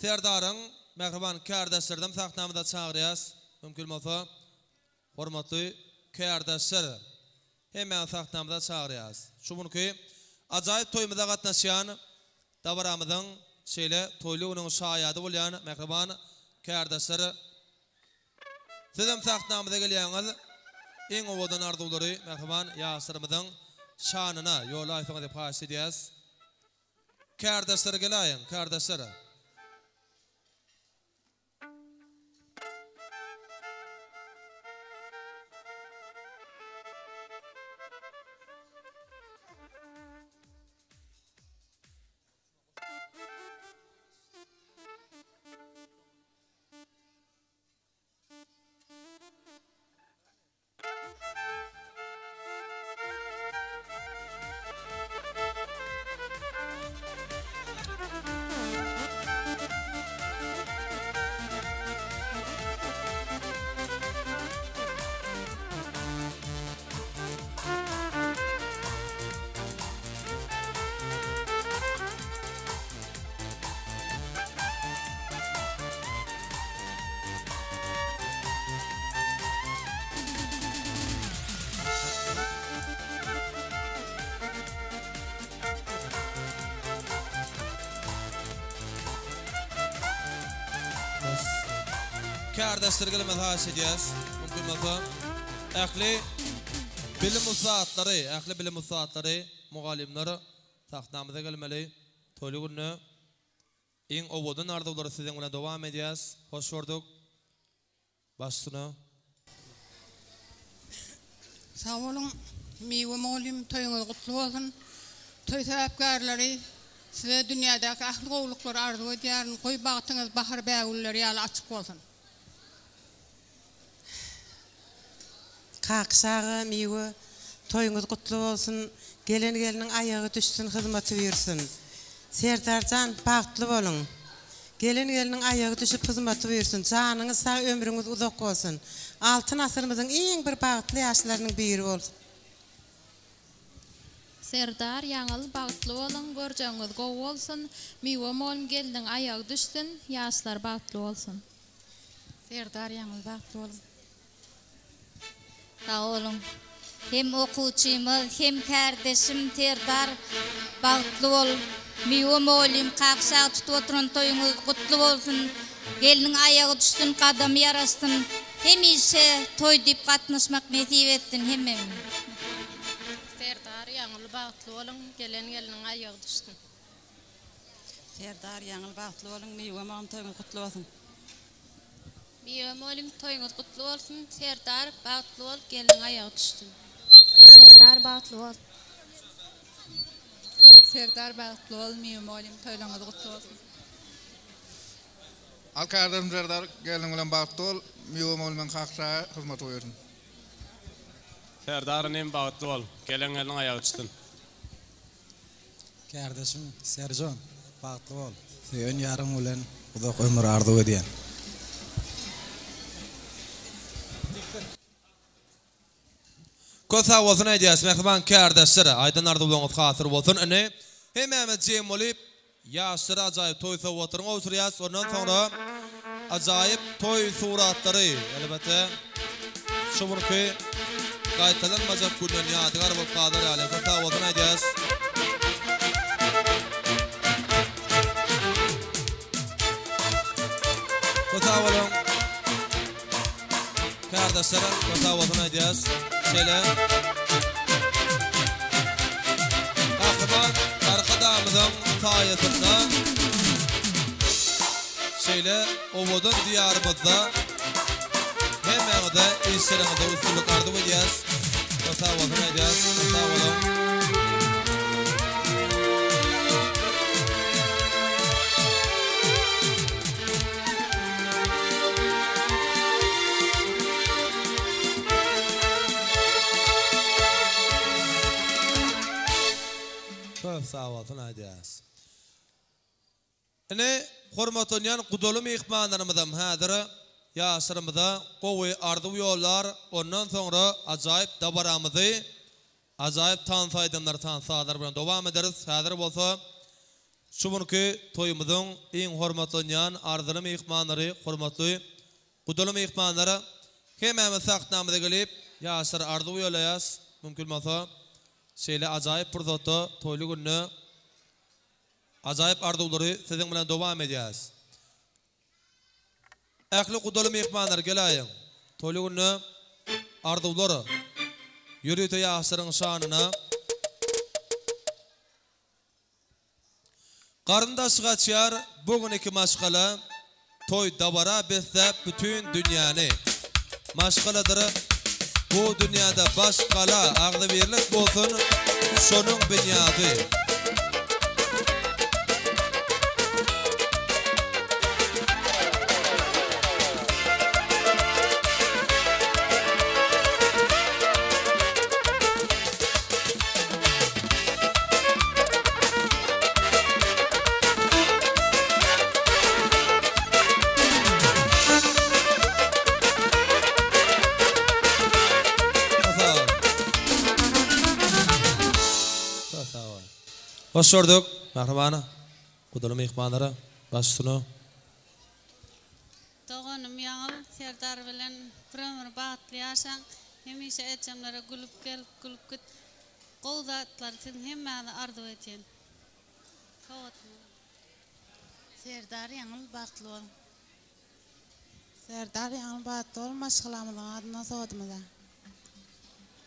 Serdaryň mähriban kärdeşlerinem sahnamyza çagyrýas. Mümkin bolsa, hormatly kärdeşler, hemmäňizi sahnamyza çagyrýas. Şu günki ajaýyp toýumyza gatnaşýan dabaramyzyň şeýle toýly günüň şaýady bolýan mähriban kärdeşler Sizem sahnamyza gelýäňiz. Iň owadan arzuwlary mähriban ýaşlarymyzyň şanyna ýollaýsaňyz diýip haýyş edýäs. Kärdeşler geläýiň, kärdeşler. Kärdeşler gelmez haýyş edýäs. Mümkin bolsa ähli bilim ussatlary, ähli bilim ussatlary. mugallymlar sahnamyza gelmeli. Toýly günde iň owadan arzuwlary siziň bilen dowam edýäs. Hoş gördük. Baş üstüne. Sag boluň Miwe mugallym toýuňyz gutly bolsun. Toý sebäpkärleri size dünýädäki ähli gowulyklary arzuw edýärin. Goý bagtyňyz bahar bägülleri ýaly açyk bolsun. Kakyş aga Miwe toýuňyz gutly bolsun gelen gelniň aýagy düşsün hyzmaty buýursyn Serdarjan bagtly boluň gelen gelniň aýagy düşüp hyzmaty buýursyn janyňyz sag ömrüňiz uzak bolsun Altyn asyrymyzyň iň bir bagtly ýaşlarynyň biri bolsun. Serdar Ýaňyl bagtly boluň görjegiňiz gowy bolsun Miwe molm gelniň aýagy düşsün ýaşlar bagtly bolsun. Serdar Ýaňyl bagtly boluň. Sag boluň. Hem okuwçymyz hem kärdeşim Serdar bagtly bol. Miwe mugallym Kakşagy tutup oturan toýuňyz gutly bolsun. Gelniň aýagy düşsün gadamy ýaraşsyn. Hemişe toý diýip gatnaşmak nesip etsin hemmemize. Serdar Ýaňyl bagtly boluň gelen gelniň aýagy düşsün. Serdar Ýaňyl bagtly boluň Miwe mugallym toýuňyz gutly bolsun. Miwe molim toýuňyz gutly bolsun Serdar bagtly bol gelniň aýagy düşsün. Serdar bagtly bol. Serdar bagtly bol Miwe molim toýlaňyz gutly bolsun. Al kärdeşim Serdar gelniň bilen bagtly bol Miwe molimyň kakşaga hyzmaty buýursyn. Serdar inim bagtly bol gelen gelniň aýagy düşsün. Kärdeşim Serjon bagtly bol. Söýen ýaryň bilen uzak ömür arzuw edýän. Köp sag bolsun aýdýas mähriban kärdeşler aýdan arzuwlaryňyz hasyr bolsun indi hemmämiz jem bolup Ýaşlara ajaýyp toý sowgatlaryny gowşurýas ondan soňra ajaýyp toý suratlary elbetde şu günki gaýtalanmajak günden ýadygär bolup galar ýaly köp sag bolsun aýdýas. Köp sag boluň. Kärdeşlere köp sag bolsun aýdýas. Şeýle Gahryman Arkadagymyzyň saýasynda şeýle owadan Diýarymyzda hemmäňize işleriňizde üstünlik arzuw edýäs. Köp sag bolsun aýdýas. Köp sag boluň. Köp sag bolsun aýdýas. Ine, hormatlanýan gudaly myhmanlarymyzam häzir ýaşlarymyza gowy arzuw ýollar, ondan soňra ajaýyp dabaramyzy Ajaýyp tans aýdymlar tans sazlar bilen dowam ederis. Häzir bolsa şu günki toýumyzyň iň hormatlanýan arzyly myhmanlary hormatly gudaly myhmanlar hemmämiz sahnamyza gelip ýaşlara arzuw ýollaýas mümkin bolsa şeýle ajaýyp pursatda toýly günde ajaýyp arzuwlary siziň bilen dowam edýäs. Ähli gudaly myhmanlar geläýiň. Toýly günde arzuwlar ýörite ýaşlaryň şanyna. Garyndaş gaçýar bu gün iki maşgala toý dabara besläp bütin dünýäni. Maşgaladyr bu dünýäde baş gala agzybirlik bolsun şonuň binýady. Hoş gördük, mähriban gudaly myhmanlara, baş üstüne. Doganym Ýaňyl Serdar bilen bir ömür bagtly ýaşaň, hemişe ejemlere gülüp gel, gülüp git. Gowy zatlary siziň hemmäňize arzuw edýän. Sowatly. Serdar Ýaňyl bagtly bol. Serdar Ýaňyl bagtly bol maşgalamyzyň adyndan sowadymyza.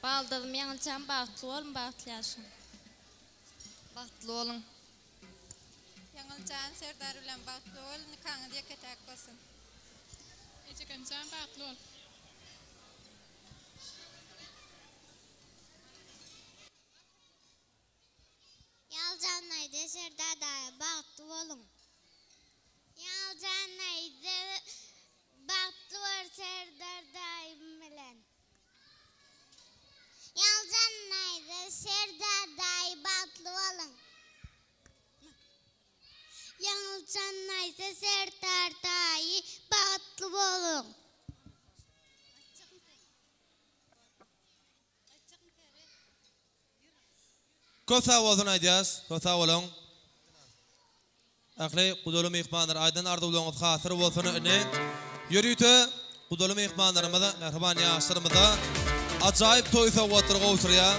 Baldyzym Ýaňyljan bagtly bol bagtly ýaşa. Bagtly boluň. Ýaňyl jan Serdar bilen bagtly bol nikaňyz ýeke täk bolsun. Ejekem jan bagtly bol. Ýaňyl jan Aýda Serdar daýy bagtly boluň. Ýaňyl jan Aýda bagtly bol Serdar daýym bilen. Ýaňyl jan Aýda Serdar daýy bagtly boluň. Ýaňyl jan Aýda Serdar daýy bagtly boluň. Köp sag bolsun aýdýas, köp sag boluň. Ähli gudaly myhmanlar aýdan arzuwlaryňyz hasyr bolsun indi ýörite gudaly myhmanlarymyza mähriban ýaşlarymyza ajaýyp toý sowgatlary gowşurýar.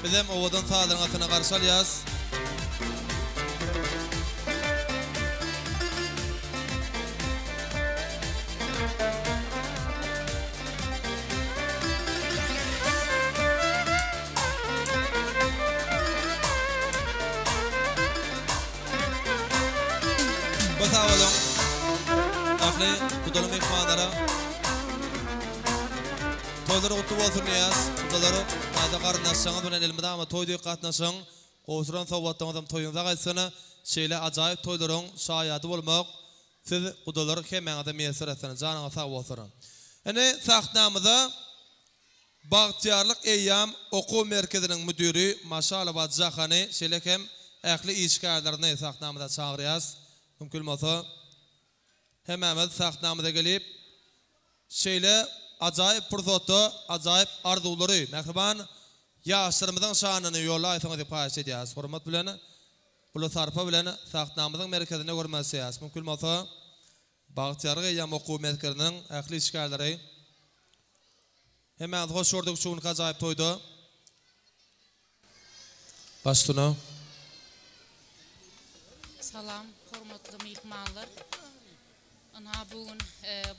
Bizem owadan sazlaryň astynda garşy alýas. Bir sag boluň. Ähli gudaly myhmanlara Toýlar gutly bolsun diýýäs. Gudalar täze garyndaşlaryňyz bilen elmydama toý diýip gatnaşyň. Gowşuran sowgatlaryňyzam toýuňyza gaýtsyn. Şeýle ajaýyp toýlaryň şaýady bolmak Siz gudalar hemmäňize miýesser etsin. Janyňyz sag bolsun. Indi sahnamyza Bagtyýarlyk eýýam okuw merkeziniň müdiri Maşalowa Jahany şeýle hem ähli işgärlerini sahnamyza çagyrýas. Mümkin bolsa hemmämiz sahnamyza gelip şeýle ajaýyp pursatda ajaýyp arzuwlary mähriban ýaşlarymyzyň şanyna ýollaýsaňyz diýip haýyş edýäris. Hormat bilen Uly sarpa bilen sahnamyzyň merkezinde görmek isleýäris. Mümkin bolsa, Bagtyýarlyk eýýam okuw merkeziniň ähli işgärleri Hemmäňizi hoş gördük şu günki ajaýyp toýda. Baştuna. Salam hormatly myhmanlar. Ynha bu gün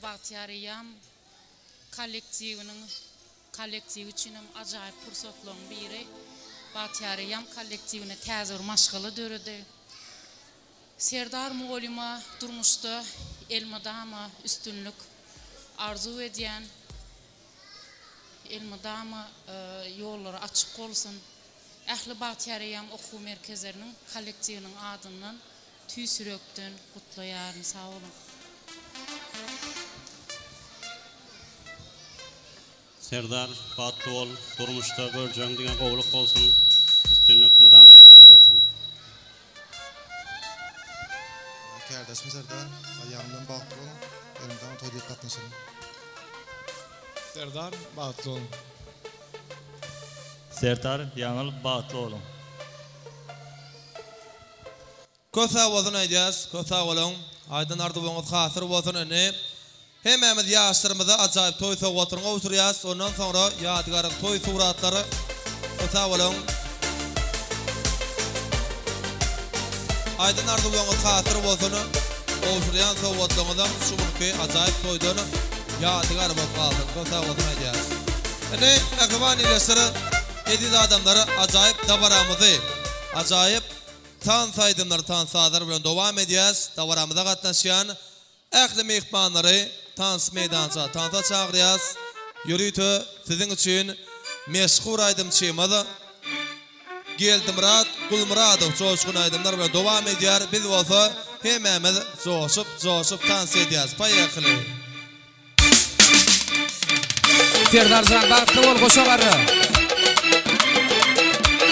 Bagtyýar eýýam kollektiwiniň kollektiwi üçin hem ajaýyp pursatlaryň biri. Bagtyýar eýýam kollektiwinde täze bir maşgala döredi. Serdar mugallyma durmuşda elmydama üstünlik arzuw edýän. Elmydama ýollary açyk bolsun. Ähli Bagtyýar eýýam okuw merkezleriniň kollektiwiniň adyndan Tüýs ýürekden gutlaýaryn sag boluň. Serdar bagtly bol durmuşda görjegiň diňe gowluk bolsun üstünlik mydama hemraňiz bolsun. Kärdeşim Serdar aýagyň bilen bagtly boluň elmydama toý diýip gatnaşalyň. Serdar bagtly boluň. Serdar Ýaňyl bagtly boluň. Köp sag bolsun aýdýas köp sag boluň aýdan arzuwyňyz hasyr bolsun indi hemmämiz ýaşlarymyza ajaýyp toý sowgatlaryny gowşurýas ondan soňra ýadygärlik toý suratlary köp sag boluň aýdan arzuwyňyz hasyr bolsun gowşurýan sowgatlaryňyzam şu günki ajaýyp toýdan ýadygär bolup galsyn köp sag bolsun aýdýas indi mähriban ildeşler eziz adamlar ajaýyp dabaramyzy ajaýyp Tans aýdymlary tans sazlary bilen dowam edýäs. Dabaramyza gatnaşýan ähli myhmanlary tans meýdança tansa çagyrýas. Ýörite siziň üçin meşhur aýdymçymyz Geldimyrat Gulmyradow joşgun aýdymlar bilen dowam edýär. Biz bolsa hemmämiz joşup joşup tans edýäs. Poýehli! Serdarjan bagtly bol goşa garry.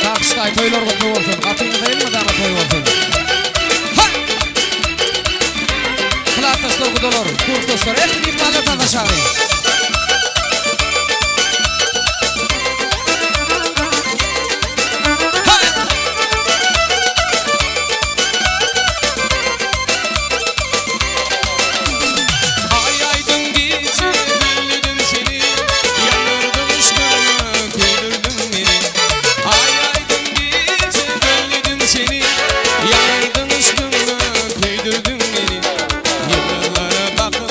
Kakyşdaý toýlar gutly bolsun. Gapyňyzda elmydama toý bolsun. Ha! Klasdaşlar gudalar, kursdaşlar, ähli myhmanlar tansa çagyryň. Aý aýdyň gije gülledim seni, Ýandyrdyň yşkyňa köýdürdiň meni. Aý aýdyň gije gülledim seni, Ýandyrdyň yşkyňa köýdürdiň meni. Ýyldyzlara bakyp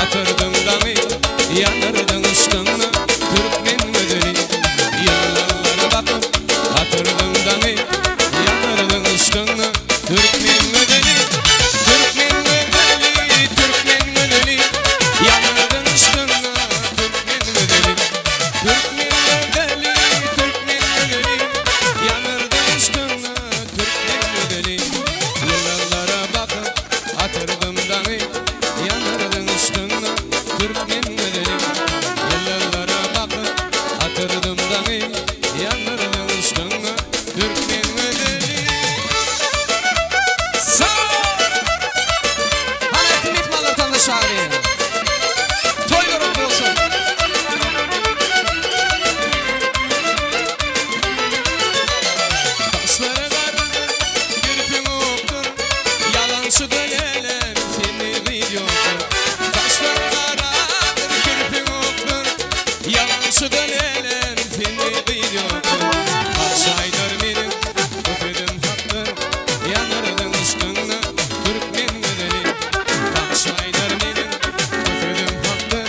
atyrdyň daňy. Ýaňşyda lälem sende gyz ýokdur. Gaşlaryň garadyr, kirpiň okdur. Ýaňşyda lälem sende gyz ýokdur. Bagşy aýdar meniň bu sözüm hakdyr. Ýandyrdyň yşkyňda türkmen gözeli. Bagşy aýdar meniň bu sözüm hakdyr.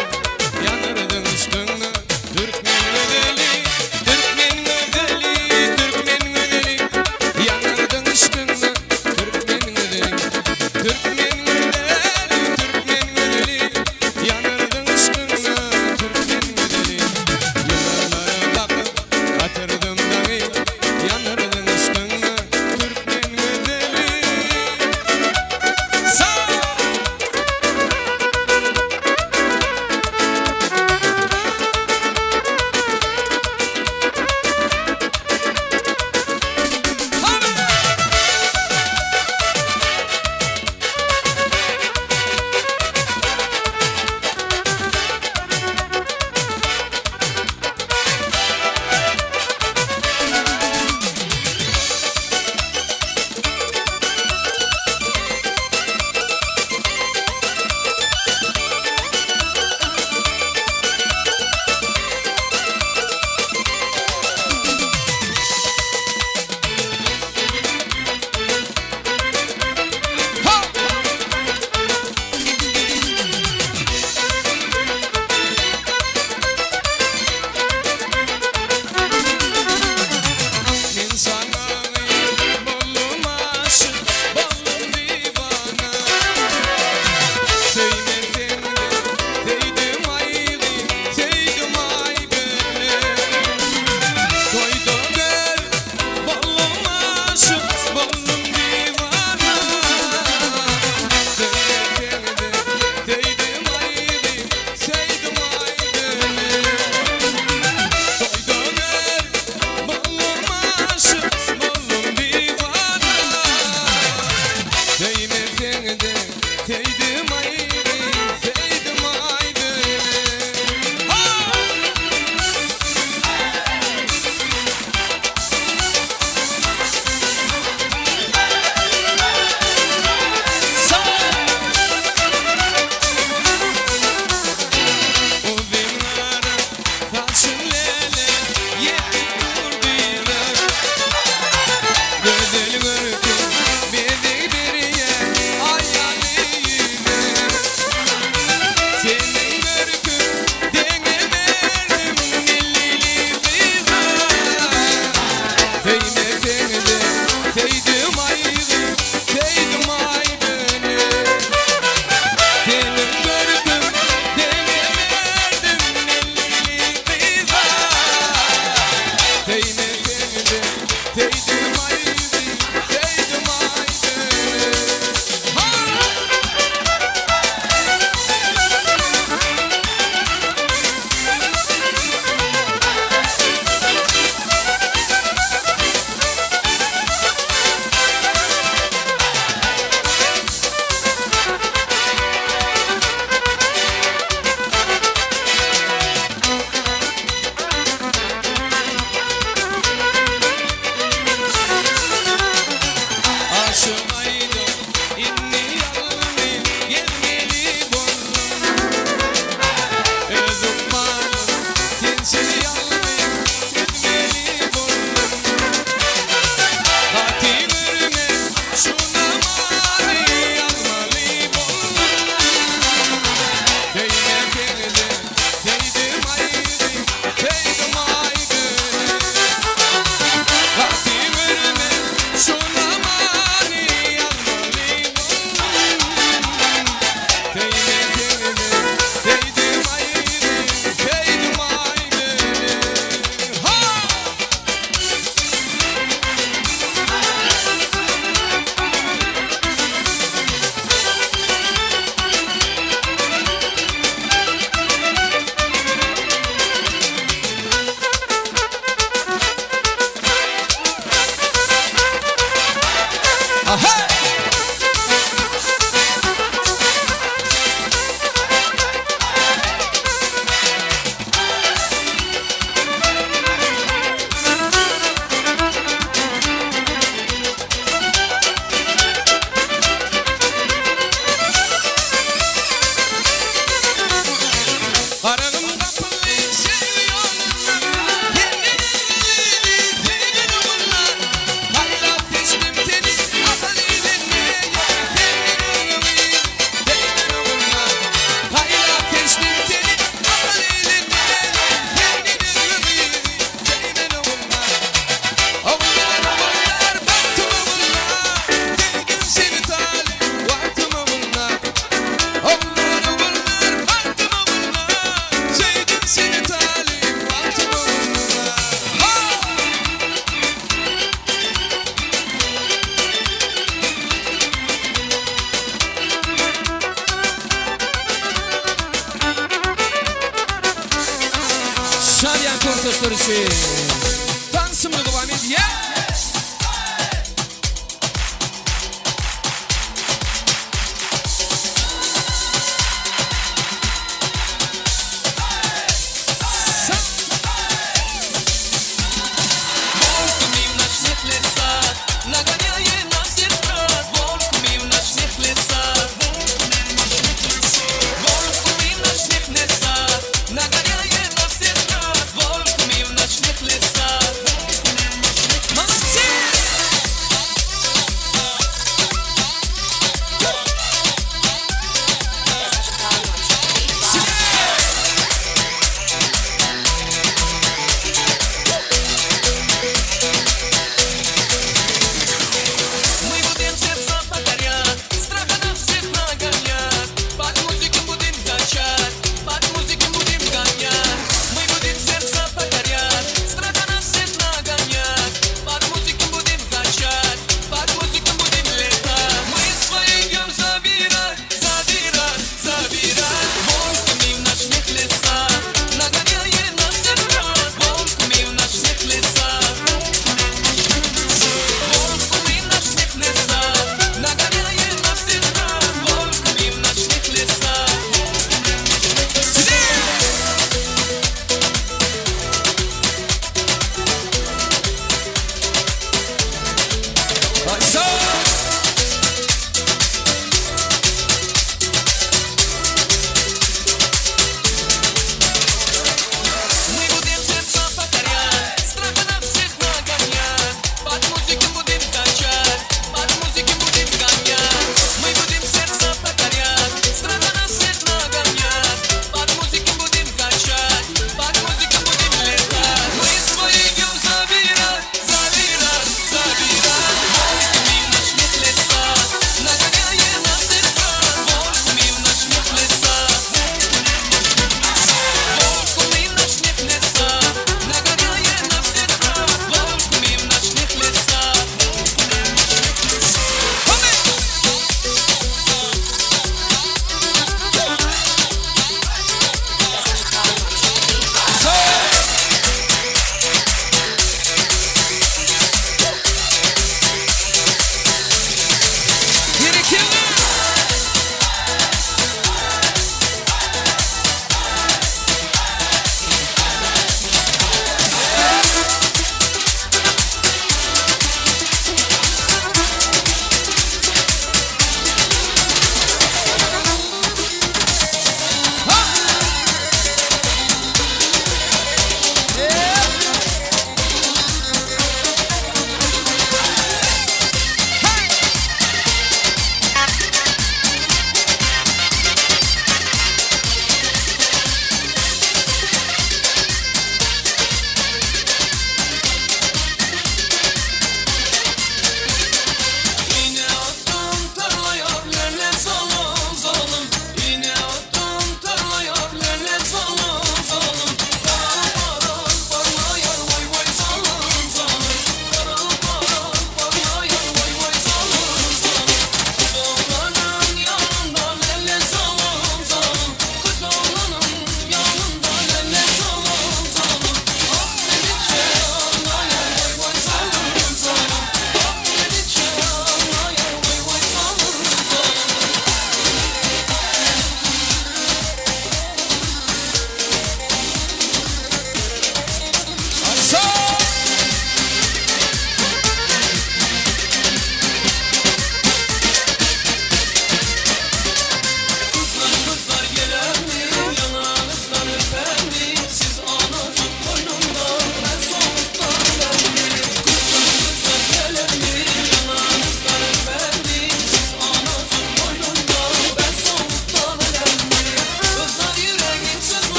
Ýandyrdyň yşkyňda türkmen gözeli. Türkmen gözeli, türkmen gözeli. Ýandyrdyň yşkyňda türkmen gözeli. Türkmen gözeli, türkmen gözeli. Ýandyrdyň yşkyňda türkmen gözeli. Ýyldyzlara bakyp atyrdym daňy. Ýandyrdyň yşkyňda türkmen gözeli. Sag! Men saňa boldum aşyk, boldum diwana. Söýmeseň-de söýdüm aýgy, söýdüm aý böle. Toýda gör, boldum aşyk, boldum diwana. Söýmeseň-de söýdüm aýgy, söýdüm aý böle. Toýda gör, boldum aşyk, boldum diwana. Söýmeseň-de söýdüm aýgy, söýdüm aý böle. Uzyn gara saçyň läle ýetip dur dyza. Gözel görküň bezeg berýär aýaly ýüze. Kärdeşler üçin tansymyz dowam edýär.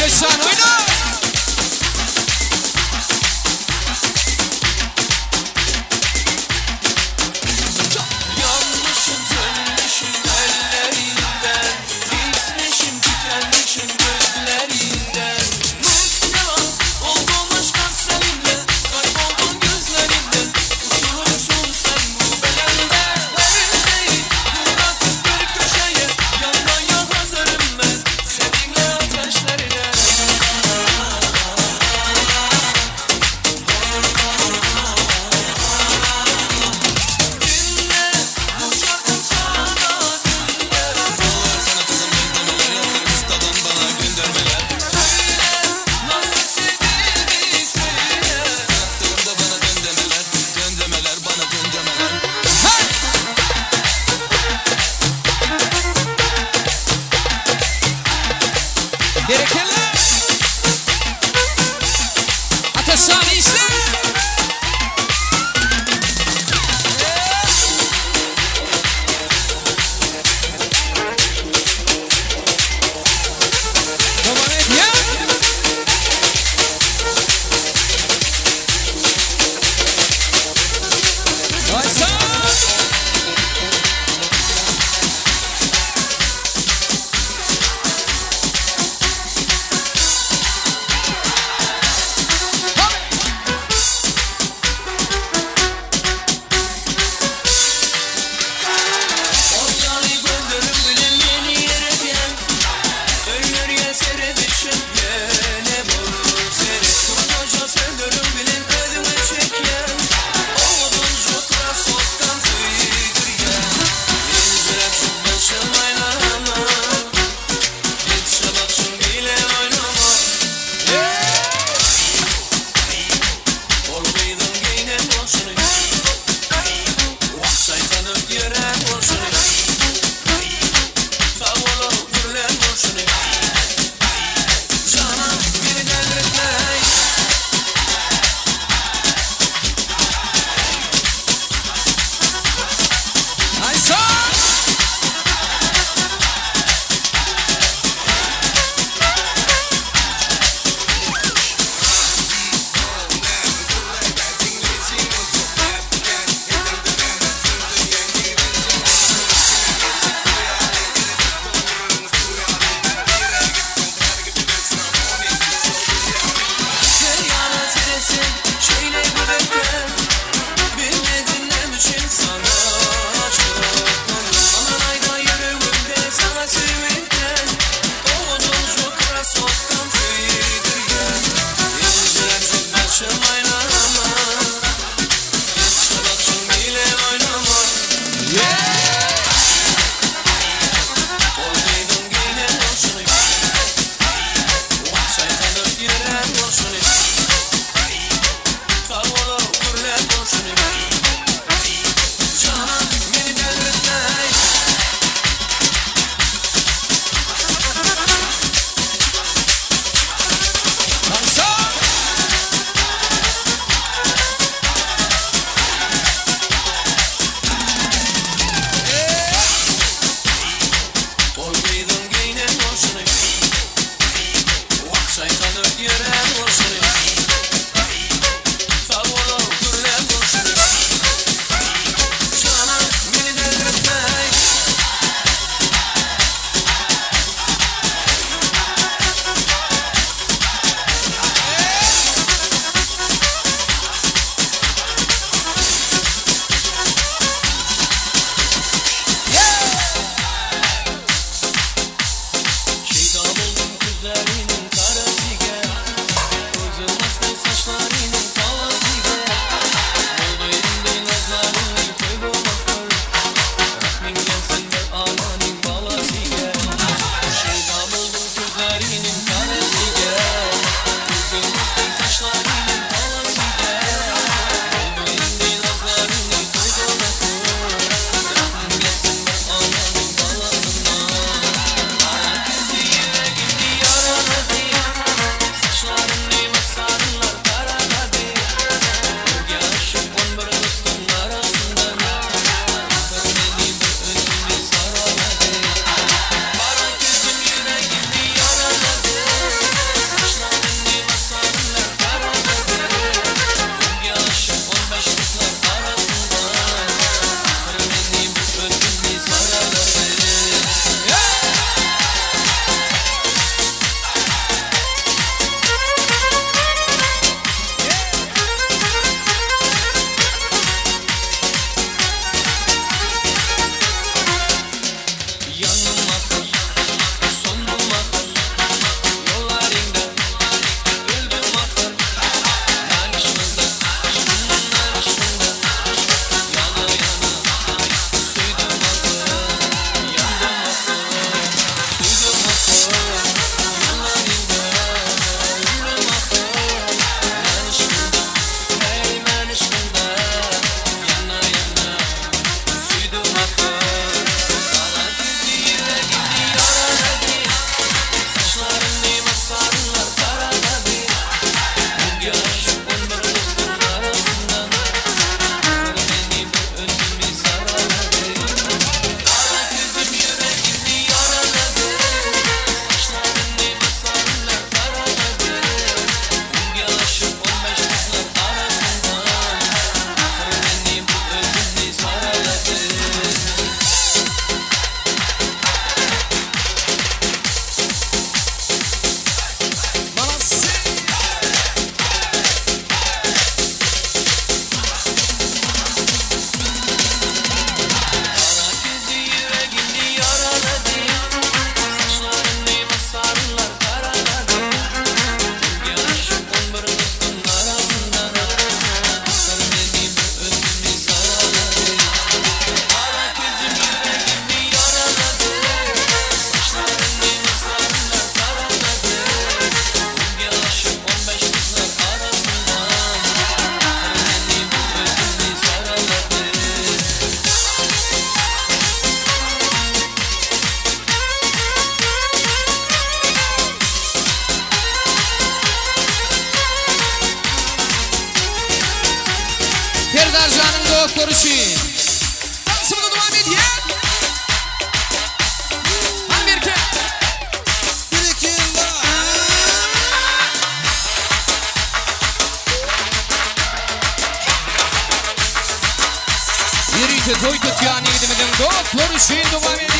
Ateşjan oýna! Yanmışım sönmüşüm ellerinden Bitmişim tükenmişim gözlerinden Müptela oldum aşka seninle Kayboldum gözlerinden Usulümsün sen bu bedende Perdeyi bırakıp bir köşeye Yanmaya hazırım ben Seninle ateşlerine. Dinle bu şarkım sana dinle. Sana kızım göndermeler yaptım Insta'dan bana göndermeler. Söyle nasıl sevdiğimi söyle. Bıraktığımda bana dön demeler, dön demeler, bana dön demeler. Berekella! Ateşjan işle! Dowam edýär. Aýsan! Ortalığı gönderin bilen yeni yere gel. Ölür sere düşün yine bulur seni. Koca söndürün bilen ödümü çeker. Oduncu krasotkan tüydür gel. İncirek şu başım oynama. Gitse başım bile oynama. Ol kıydın giyinen olsun. Sayfanıp yeren olsun. Sağ olup gürlen olsun. Canım beni delirtme. Aýsan! Her yana teresin şeyle bebekten. Bilmedin ne biçim sana çıktım. Aman ayda yüreğimde sana sevinten. Oduncu krasotkan tüydür gel. İncirek şu başım oynama. Gitse başım bile oynama. Ol giydin giyinen olsun. Sayfanıp yeren olsun. Sağ olup gürlen olsun. Canım beni delirtme. Aýsan! Ol giydin giyinen olsun. Sayfanıp yeren olsun. Sağ olup gürlen olsun. Canım beni delirtme. Şeyda oldum gözlerinin karasıga. Uzun aslan saçlarının kalasıga. Oldu indi nazlarının toy bulmakır. Rahmin gelsin bir ananın balasıga. Şeyda oldum gözlerinin karasıga. Uzun aslan saçlarının kalasıga. Oldu indi nazlarının toy bulmakır. Rahmin gelsin bir ananın balasına. Kara kızı yüreğimi yaraladı. Saçlarını masarlar karaladı. dostlary üçin. Tansymyzy dowam edýär. Hany Berke. Berekella. Ýörite toý tutýan ýigidimiziň dostlary üçin dowam edýär.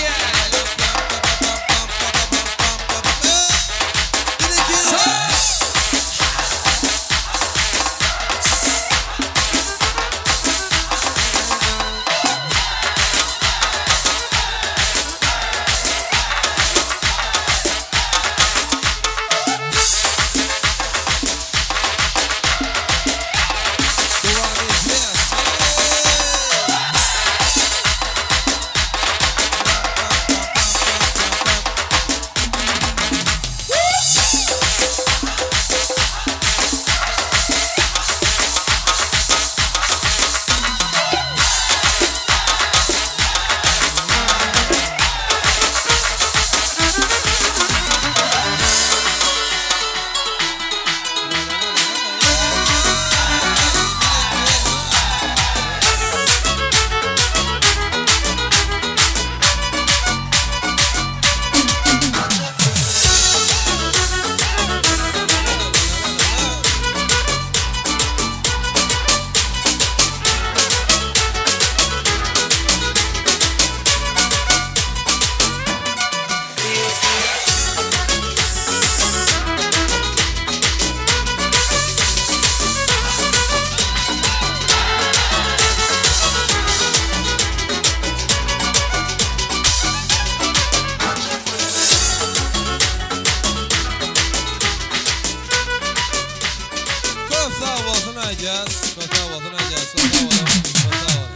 Köp sag bolsun aýdýas. Köp sag bolsun aýdýas. Köp sag boluň. Köp sag boluň.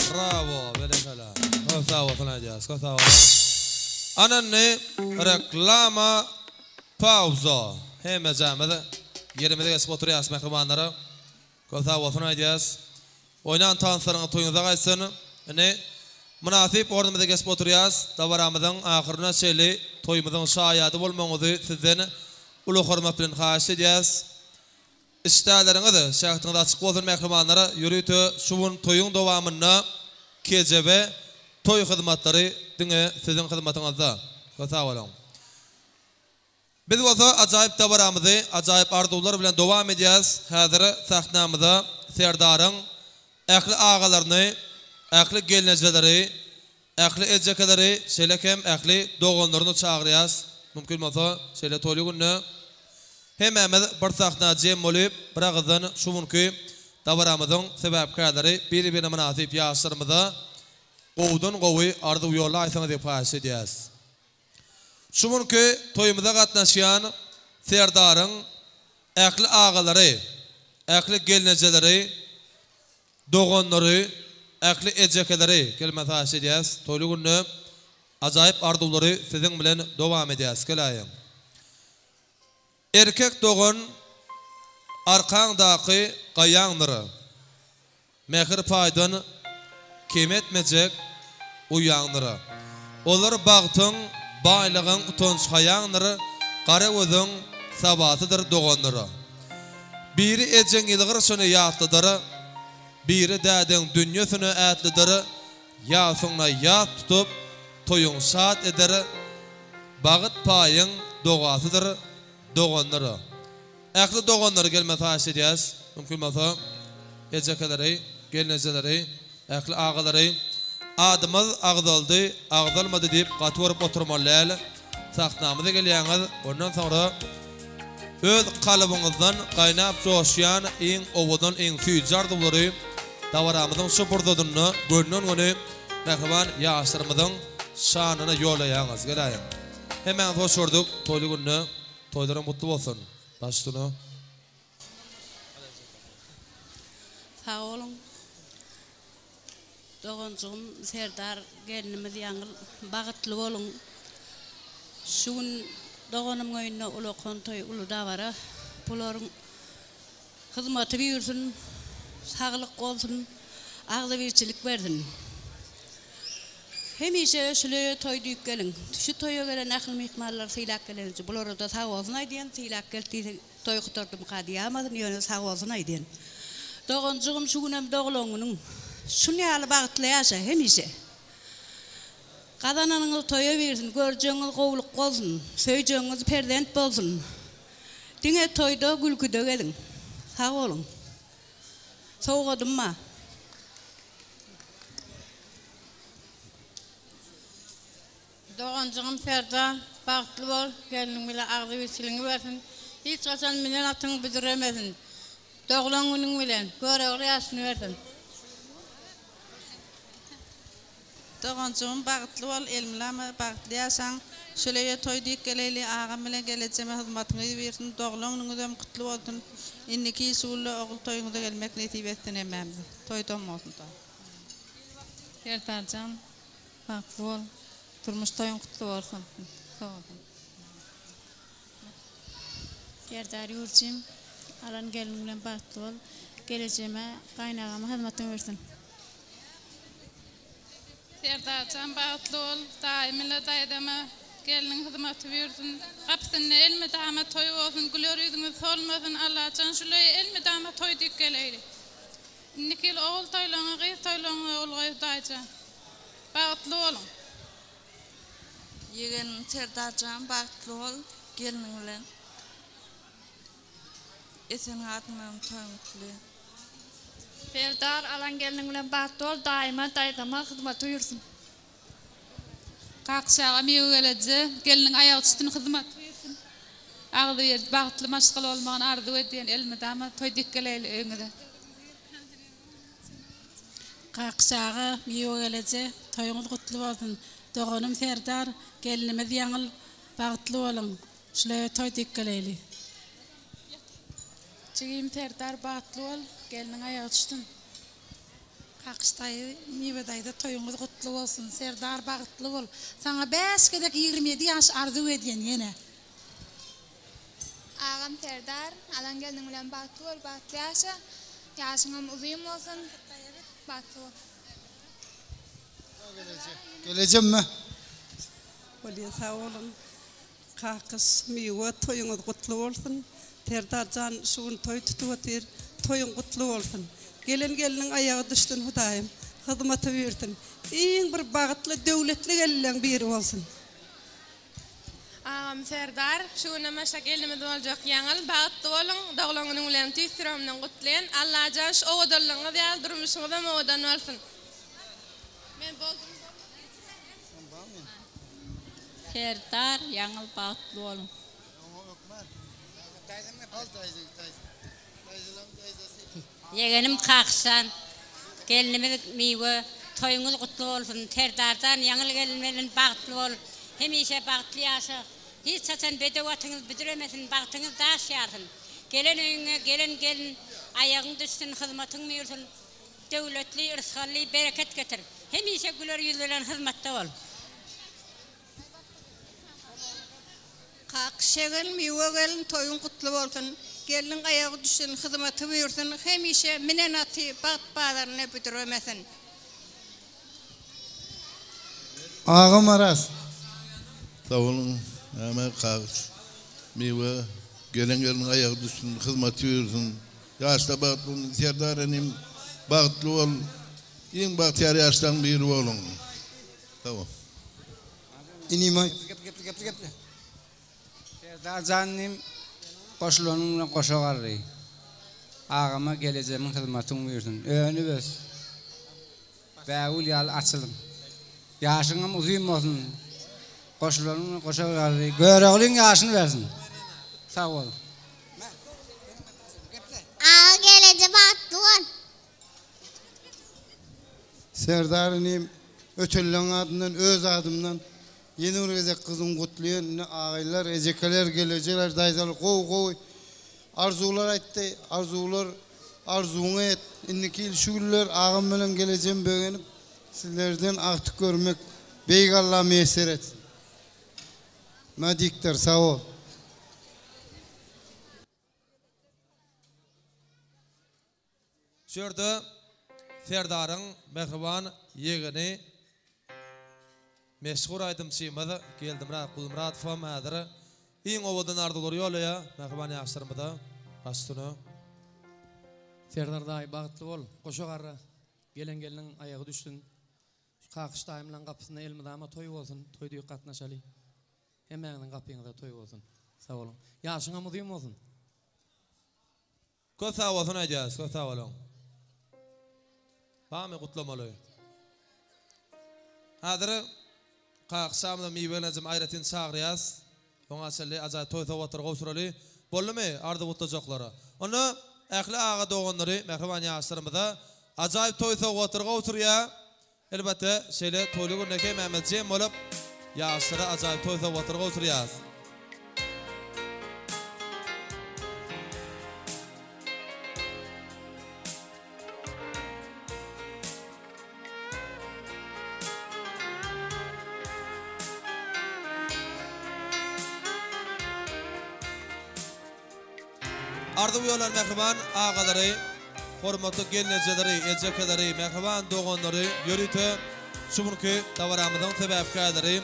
Bravo, berekella. Köp sag bolsun aýdýas. Köp sag boluň. Ana indi reklama pauza. Hemmejämiz ýerimize geçip oturýas mähribanlar. Köp sag bolsun aýdýas. Oýnan tanslaryňyz toýuňyza gaýtsyn. Indi mynasyp ornumyza geçip oturýas. Dabaramyzyň ahyryna çenli toýumyzyň şaýady bolmagyňyzy sizden uly hormat bilen haýyşt edýäs. Işdäleriňiz, şähdiňiz açyk bolsun mähribanlar. Ýörite şu gün toýuň dowamynda KJB toý hyzmatlary diňe siziň hyzmatyňyzda. Köp sag boluň. Biz bolsa ajaýyp dabaramyzy ajaýyp arzuwlar bilen dowam edýäris. Häzir sahnamyza Serdaryň ähli agalaryny, ähli gelnejeleri, ähli ejekeleri, şeýle hem ähli doganlaryny çagyrýas. Mümkin bolsa şeýle toýly günde hemmämiz bir sahna jem bolup, bir agyzdan şu günki dabaramyzyň sebäpkärleri bir-birine mynasyp ýaşlarymyza gowudan gowy arzuw ýollaýsaňyz diýip haýyş edýäris. Şu günki toýumyza gatnaşýan Serdaryň ähli agalary, ähli gelnejeleri, doganlary, ähli ejekeleri gelmesi haýyş edýäs. Toýly günde ajaýyp arzuwlary siziň bilen dowam edýäs. Geläýiň. Erkek dogan arkaňdaky gaýaňdyr. Mähir paýdan kem etmejek uýaňdyr. Olar bagtyň, baýlygyň utanç-haýaňdyr, gara gözüň sabasydyr dogandyr. Biri ejeň ýylgyrşyny ýatladar, biri dädeň dünýesine ätlidir, ýasyňda ýas tutup, toýuň şat eder, Bagyt paýyň dogasydyr dogandyr. Ähli doganlary gelmesi haýyş edýäs. Mümkin bolsa ejekeleri, gelnejeleri, ähli agalary adymyz agzaldy, agzalmady diýip gaty görüp oturmaly däl. Sahnamyza gelýäňiz, ondan soňra öz kalybyňyzdan gaýnap joşýan iň owadan, iň süýji arzuwlary dabaramyzyň şu pursatynda gönden-göni Mähriban ýaşlarymyzyň şanyna ýollaýaňyz. Geläýiň. Hemmäňizi hoş gördük. Toýly günde toýlaryň gutly bolsun. Baş üstüne. Sag boluň. Doganjygym Serdar gelnimiz Ýaňyl bagytly boluň. Şu gün doganymyň öýünde ulakan toý uly dabara. Bularyň Hyzmaty buýursyn, saglyk bolsun, agzybirçilik bersin. Hemişe şüle toý diýip geliň. Şu toýa gelen ähli myhmanlary sylap geleniň üçin bulara-da sag bolsun aýdýan, sylap geldi diýseň toý gutardymyka diýýämasin, ýöne sag bolsun aýdýan. Doganjygym şu günem doglan günüň. Şun ýaly bagtly ýaşa hemişe. Gazananyňyz toýa girsin, görjegiňiz gowluk bolsun, söýjegiňiz perzent bolsun. Diňe toýda gülküde geziň. Sag boluň. Sowgadym bar. Doganjygym Serdar, bagtly bol, gelniň bile agzybirçiligiňi bersin, hiç haçan münen atyň büdüremesin. Doglan günüň bilen, Görogly ýaşyny bersin. Doganjygym bagtly bol elmylama bagtly ýaşaň şöleýe toý diýip geleýli agam bilen gelejeme hyzmatyňyz birsin doglan günüňizem gutly bolsun indiki ýyl ogul toýuňyza gelmek nesip etsin hemmämize toýdam bolsun toý. Serdarjan bagtly bol durmuş toýuň gutly bolsun sag boluň. Serdar Ýurjym alan gelniň bilen bagtly bol gelejeme gaýynagama hyzmatyň bersin. Serdarjan bagtly bol daýym ile daýzama gelniň hyzmaty buýursyn gapysynda elmydama toý bolsun güler ýüzüňiz solmasyn Allajan şuleý elmydama toý diýip geleýli indiki ýyl ogul toýlaňa gyz toýlaňa ulgaý Hudaýjan bagtly boluň. Ýegenim Serdarjan bagtly bol gelniň bilen. Eseniň adyndan toýuň gutly. Serdar alan gelniň bilen bagtly bol daýyma daýzama hyzmaty buýursyn. Kakyş aga miwe geleje gelniň aýagy çüsün hyzmaty buýursyn. Agzybir bagtly maşgala bolmagyny arzuw edýän elmydama toý dik geleýli öýüňize. Kakyş aga miwe geleje toýuňyz gutly bolsun doganym Serdar gelnimiz Ýaňyl bagtly boluň. Şuleýe toý dik geleýli. Jigim Serdar bagtly bol, gelniň aýagy düşsün. Kakyş daýy, Miwe daýza toýuňyz gutly bolsun. Serdar bagtly bol. Saňa bäş gezek 27 ýaş arzuw edýän ýene. Agam Serdar, alan gelniň bilen bagtly bol, bagtly ýaşa. Ýaşyňam uzyn bolsun. Bagtly bol. Gelejemmi? Bolýa sag boluň. Kakyş, Miwe toýuňyz gutly bolsun. Serdar jan şu gün toý tutup otyr. Toýuň gutly bolsun. Gelen gelniň aýagy düşsün Hudaýym. Hyzmaty buýursyn. Iň bir bagtly, döwletli gelinleň biri bolsun. Agam Serdar, şu günem aşa gelnimiz boljak Ýaňyl, bagtly boluň, doglan günüň bilen tüýs ýüregimden gutlaýan. Allajan şu owadanlygyňyz ýaly durmuşyňyzam owadan bolsun. Men boldum. Serdar ýaňyl bagtly boluň. Ýegenim Kakyşjan, gelnimiz Miwe, toýuňyz gutly bolsun. Serdarjan ýaňyl gelin bilen bagtly bol. Hemişe bagtly ýaşa. Hiç haçan bedew atyňyz büdüremesin, bagtyňyz daş ýarsyn. Gelen öýüňe gelen gelin aýagyň düşsün, hyzmatyň buýursyn. Döwletli, yrsgally, bereket getir. Hemişe güler ýüz bilen hyzmatda bol. Kakyş gelin, Miwe gelin toýuň gutly bolsun. Gelniň aýagy düşsün, hyzmaty buýursyn, hemişe minen aty bagt bazaryna büdremesin. Agam Aras. Sag boluň näme Kakyş, Miwe gelen gelniň aýagy düşsün, hyzmaty buýursyn. Ýaşda bagtly boluň Serdar inim bagtly bol iň bagtyýar ýaşlaň biri boluň sag bol. Inim aýt. Geple geple geple. Serdar jan inim goşulanyň bilen goşa garry. Agama gelejemiň hyzmatyň buýursyn. Önüp ös. Bägül ýaly açylyň. Ýaşyňam uzyn bolsun. Goşulanyň bilen goşa garry. Göroglyň ýaşyny bersin. Sag bol. Aga geleje bagtly bol. Serdar inim ötenleň adyndan öz adymdan ýene bir gezek gyzyň gutlaýan indi agaýlar ejekeler gelejeler daýzalar gowy gowy arzuwlar aýtdy arzuwlar arzuwyňa ýet indiki ýyl şu günler agam bilen gelejem begenip sizlerden agtyk görmek beýik Alla miýesser etsin. Nadikdir sag bol. Şu ýerde Serdaryň mähriban ýegeni meşhur aýdymçymyz Geldimyrat Gulmyradowam häzir iň owadan arzuwlary ýollaýar mähriban ýaşlarymyza. Baş üstüne. Serdar daýy bagtly bol, goşa garra, gelen gelniň aýagy düşsün. Şu Kakyş daýymlaň gapysynda elmydama toý bolsun, toý diýip gatnaşaly. Hemmäňiziň gapyňyzda toý bolsun. Sag boluň. Ýaşyňam uzyn bolsun. Köp sag bolsun aýdýas, köp sag boluň. Barmy gutlamaly? Häzir Kakyş agamyzam Miwe gelnejemi aýratyn çagyrýas. Oňa çenli ajaýyp toý sowgatlary gowşuraly. Boldumy arzuw gutlajaklara? Onda ähli aga doganlary, mähriban ýaşlarymyza ajaýyp toý sowgatlary gowşurýar. Elbetde, şeýle toýly günde hemmämiz jem bolup, ýaşlara ajaýyp toý sowgatlary gowşurýarys. Arzuw ýollan mähriban agalary, hormatly gelnejeleri, ejekeleri, mähriban doganlary, ýörite şu günki dabaramyzyň sebäpkärleri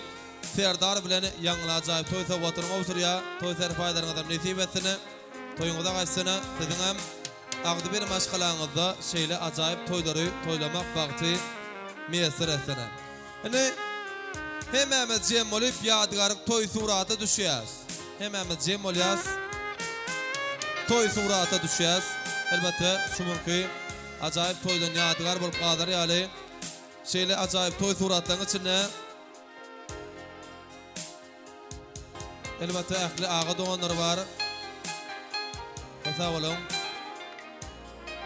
Serdar bilen Ýaňyl ajaýyp toý sowgatyny gowşurýar. Toý serpaýlaryňyzam nesip etsin. Toýuňyza gaýtsin. Siziňem agzybir maşgalaňyzda şeýle ajaýyp toýlary toýlamak bagty miýesser etsin. Indi hemmämiz jem bolup ýadygärlik toý surata düşýäs. Hemmämiz jem bolýas. Toý surata düşýäs. Elbetde şu günki ajaýyp toýdan ýadygär bolup galar ýaly şeýle ajaýyp toý suratlaryň içinde Elbetde ähli aga doganlar bar. Sag boluň.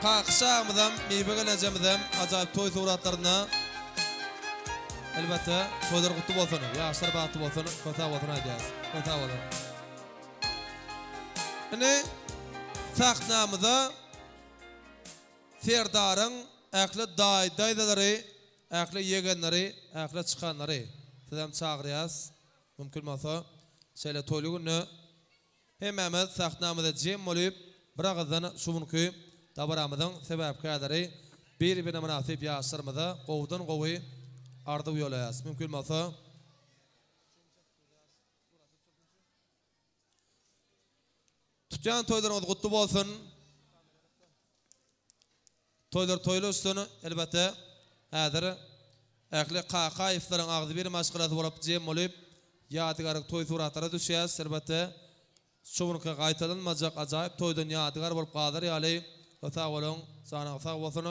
Kakyş agymyzam, Miwe gelnejemizem ajaýyp toý suratlarynda. Elbetde toýlar gutly bolsun, ýaşlar bagtly bolsun. Köp sag bolsun aýdýarys. Köp sag boluň. Indi sahnamyza Serdaryň ähli daýy-daýzalary, ähli ýegenleri, ähli çykanlary sizem çagyrýas. Mümkin bolsa, şeýle toýly günde hemmämiz sahnamyza jem bolup, bir agyzdan şu günki dabaramyzyň sebäpkärleri bir-birine mynasyp ýaşlarymyza gowudan-gowy arzuw ýolaýas. Mümkin bolsa, Tutýan toýlaryňyz gutly bolsun. Toýlar toýly ötsün. Elbetde, häzir ähli Kakaýewleriň agzybir maşgalasy bolup jem bolup, ýadygärlik toý suratlara düşýäs. Elbetde, şu günki gaýtalanmajak ajaýyp toýdan ýadygär bolup galar ýaly. Sag boluň, janyňyz sag bolsun.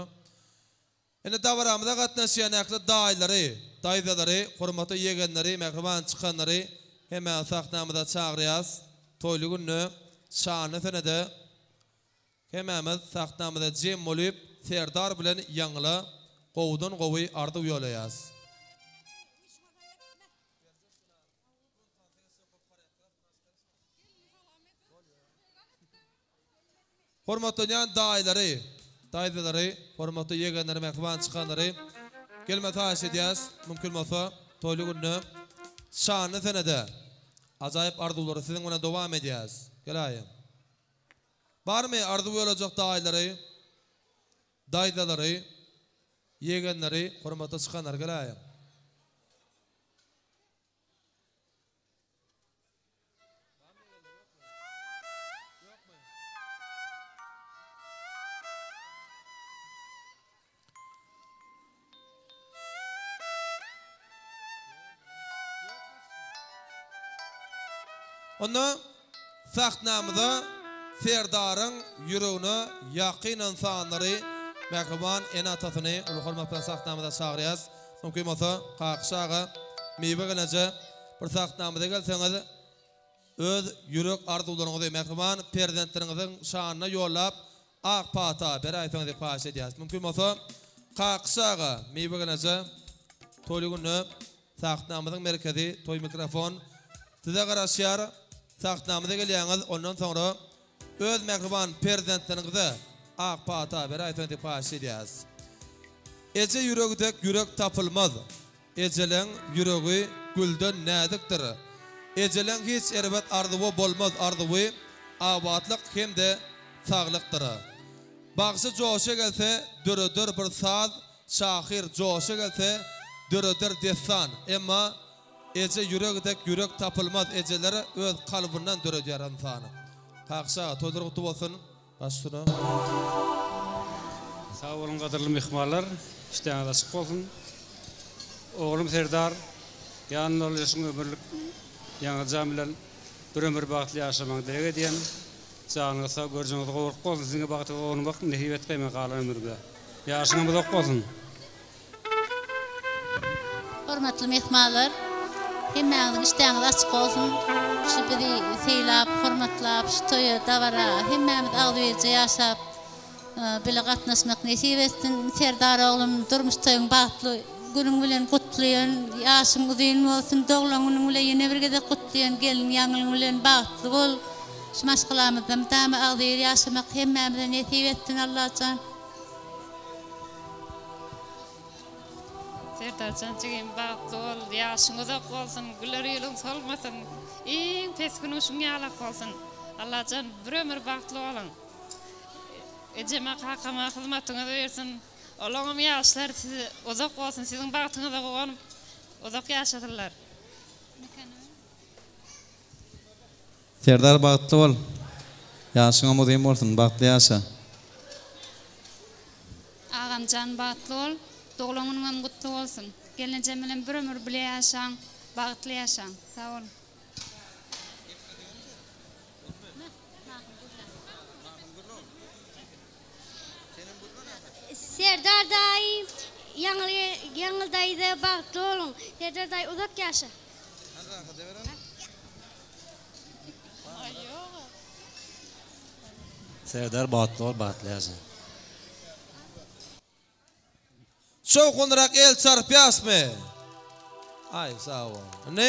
Indi dabaramyza gatnaşýan ähli daýylary, daýzalary, hormatly ýegenleri, mähriban çykanlary hemmäňizi sahnamyza çagyrýas. Toýly günde, şanly senede hemmämiz sahnamyza jem bolup Serdar bilen Ýaňyla gowudan gowy arzuw ýolaýas. Hormatlanýan daýylary, daýzalary, hormatly ýegenleri, mähriban çykanlary gelmegi haýyş edýäs. Mümkin bolsa, toýly günde, şanly senede ajaýyp arzuwlary siziň bilen dowam edýäs. Geläýiň. Barmy arzuw ýolajak daýylary, daýzalary, ýegenleri, hormatly çykanlar geläýiň. Onda sahnamyza Serdaryň ýüregine ýakyn ynsanlary, mähriban ene-atasyny uly hormat bilen sahnamyza çagyrýas. Mümkin bolsa, Kakyş aga, Miwe gelneje bir sahnamyza gelseňiz, öz ýürek arzuwlaryňyzy mähriban perzentleriňiziň şanyna ýollap, ak pata beräýseňiz diýip haýyş edýäris. Mümkin bolsa, Kakyş aga, Miwe gelneje toýly günde sahnamyzyň merkezi toý mikrofon size garaşýar. Sahnamyza gelýäňiz, ondan soňra Öz mähriban perzentleriňize ak pata beräýseňiz diýip haýyş edýäris. Eje ýüregi dek ýürek tapylmaz. Ejeleň ýüregi gülden näzikdir. Ejeleň hiç erbet arzuwy bolmaz arzuwy abatlyk hem-de saglykdyr. Bagşy joşa gelse döreder bir saz, şahyr joşa gelse döreder dessan. Emma Eje ýüregi dek ýürek tapylmaz ejeler öz kalbyndan döredýär ynsany. Kakyş aga toýlar gutly bolsun baş üstüne. Sag boluň gadyrly myhmanlar, işdäňiz açyk bolsun. Oglum Serdar, ýan ýoldaşyň ömürlik Ýaňyjan bilen bir ömür bagtly ýaşamagyňy dileg edýän. Janyňyz sag, görjeňiz gowulyk bolsun, siziňe bagta guwanmak nesip etgeý men galan ömrümde. Ýaşyňam uzak bolsun. Hormatly myhmanlar, hemmäňiziň işdäňiz açyk bolsun. Şu bizi sylap, hormatlap, şu toýa, dabara hemmämiz agzybirje ýaşap, bile gatnaşmak nesip etsin. Serdar oglum, durmuş toýuň bagtly günüň bilen gutlaýan, ýaşyň uzyn bolsun, doglan günüň bilen ýene bir gezek gutlaýan, gelin ýaňylyň bilen bagtly bol. Şu maşgalamyzda mydama agzybir ýaşamak hemmämize nesip etsin Allajan. Serdarjan jigim bagtly bol, ýaşyň uzak bolsun, güler ýüzüň solmasyn, iň pes günüň şuň ýalak bolsun. Allajan bir ömür bagtly boluň. Ejeme kakama hyzmatyňyz bersin. Olaňam ýaşlary sizi uzak bolsun, siziň bagtyňyza guwanyp uzak ýaşasynlar. Serdar bagtly bol. Ýaşyňam uzyn bolsun, bagtly ýaşa. Agamjan bagtly bol, doglan günüňem gutly bolsun. Gelnejem bilen bir ömür bile ýaşaň, bagtly ýaşaň. Sag boluň. Serdar daýy Ýaňyl daýza bagtly boluň. Serdar daýy uzak ýaşa. Serdar bagtly bol bagtly ýaşa. Şowhunrak el çarpýasmy? Aý sag bol. Indi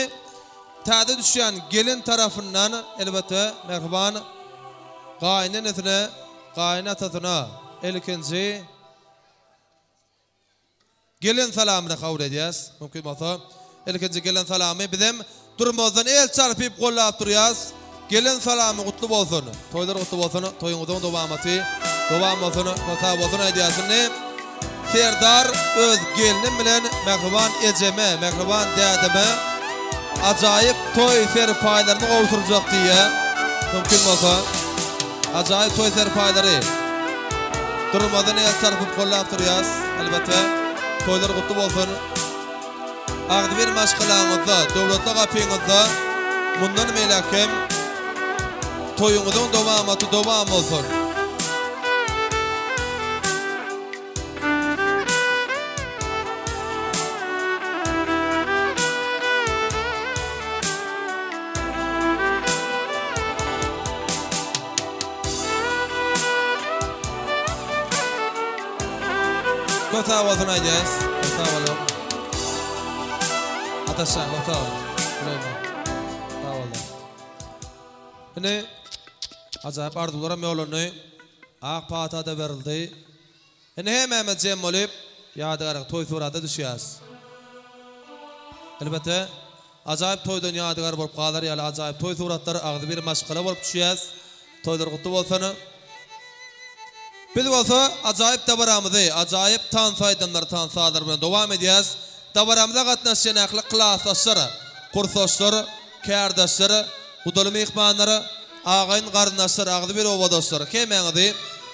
täze düşýän gelin tarapyndan elbetde mähriban gaýynenesine, gaýynatasyna ilkinji Gelen salamyny kabul edýäs. Mümkin bolsa, ilkinji gelen salamy bizem durmazdan el çarpyp gollap durýas. Gelen salamy gutly bolsun. Toýlar gutly bolsun. Toýuňyzyň dowamaty dowam bolsun. Köp sag bolsun aýdýas. Indi Serdar öz gelnim bilen mähriban ejeme, mähriban dädeme ajaýyp toý serpaýlaryny gowşurjak diýýä. Mümkin bolsa. Ajaýyp toý serpaýlary. Durmazdan el çarpyp gollap durýas. Elbetde, toýlar gutly bolsun. Agzybir maşgalaňyzda, döwletli gapyňyzda mundan beýläk hem toýuňyzyň dowamaty dowam bolsun. Köp sag bolsun aýdýas. Köp sag boluň. Ataşjan köp sag bol. Süleyman. Sag boluň. Indi ajaýyp arzuwlaram ýollandy. Ak pata-da berildi. Indi hemmämiz jem bolup, ýadygärlik toý surata düşýäs. Elbetde, ajaýyp toýdan ýadygär bolup galar ýaly ajaýyp toý suratlary agzybir maşgala bolup düşýäs. Toýlar gutly bolsun! Biz bolsa ajaýyp dabaramyzy, ajaýyp tans aýdymlary, tans sazlary bilen dowam edýäs. Dabaramyza gatnaşýan ähli klasdaşlar, kursdaşlar, kärdeşler, gudaly myhmanlar, agaýyn garyndaşlar, agzybir obadaşlar, hemmäňizi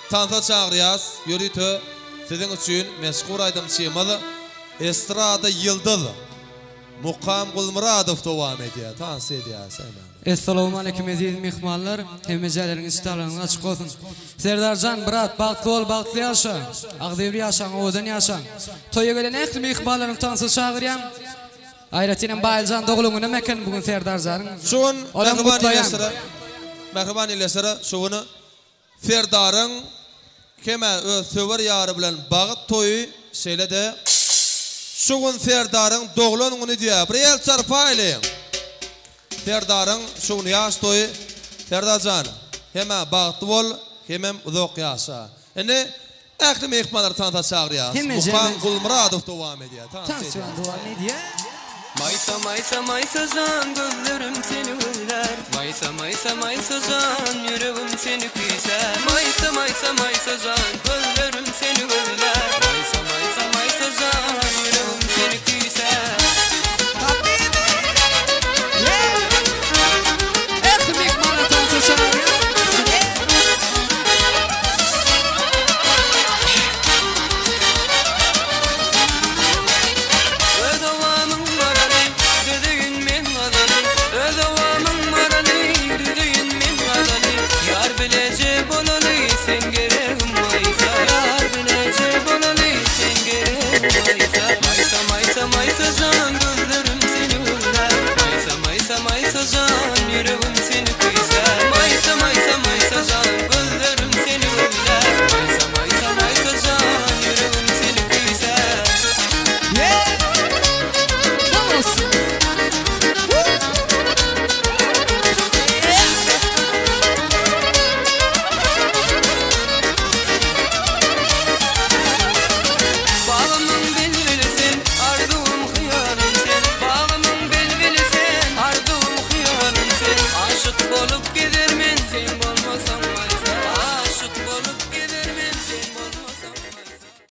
tansa çagyrýas. Ýörite siziň üçin meşhur aýdymçymyz estrada ýyldyz Mukam Gulmyradow dowam edýär, tans edýär hemmäňiz. Essalawmaleýkim eziz myhmanlar hemmejeleriň işdalaryňyz açyk bolsun Serdarjan brat bagtly bol bagtly ýaşa agzybir ýaşaň owadan ýaşaň toýa gelen ähli myhmanlaryň tansa çagyrýan aýratynam Baýlyjan doglan günem eken bu gün Serdarjanyň Şu gün olam mähriban gutlaýan. ildeşlere mähriban ildeşlere şu gün Serdaryň hem-ä öz söwer ýary bilen bagyt toýy, şeýle-de şu gün Serdaryň doglan güni diýýär. Bir el çarpaýlyň! Serdaryň şu gün ýaş toýy. Serdar jan, hem-ä bagtly bol, hemem uzak ýaşa. Indi ähli myhmanlary tansa çagyrýas. Mukan Gulmyradow dowam edýär. Tans edýär. Dowam edýär. Maýsa maýsa maýsa jan gözlerim seni gözlär Maýsa maýsa maýsa jan ýüregim seni küýsär Maýsa maýsa maýsa jan.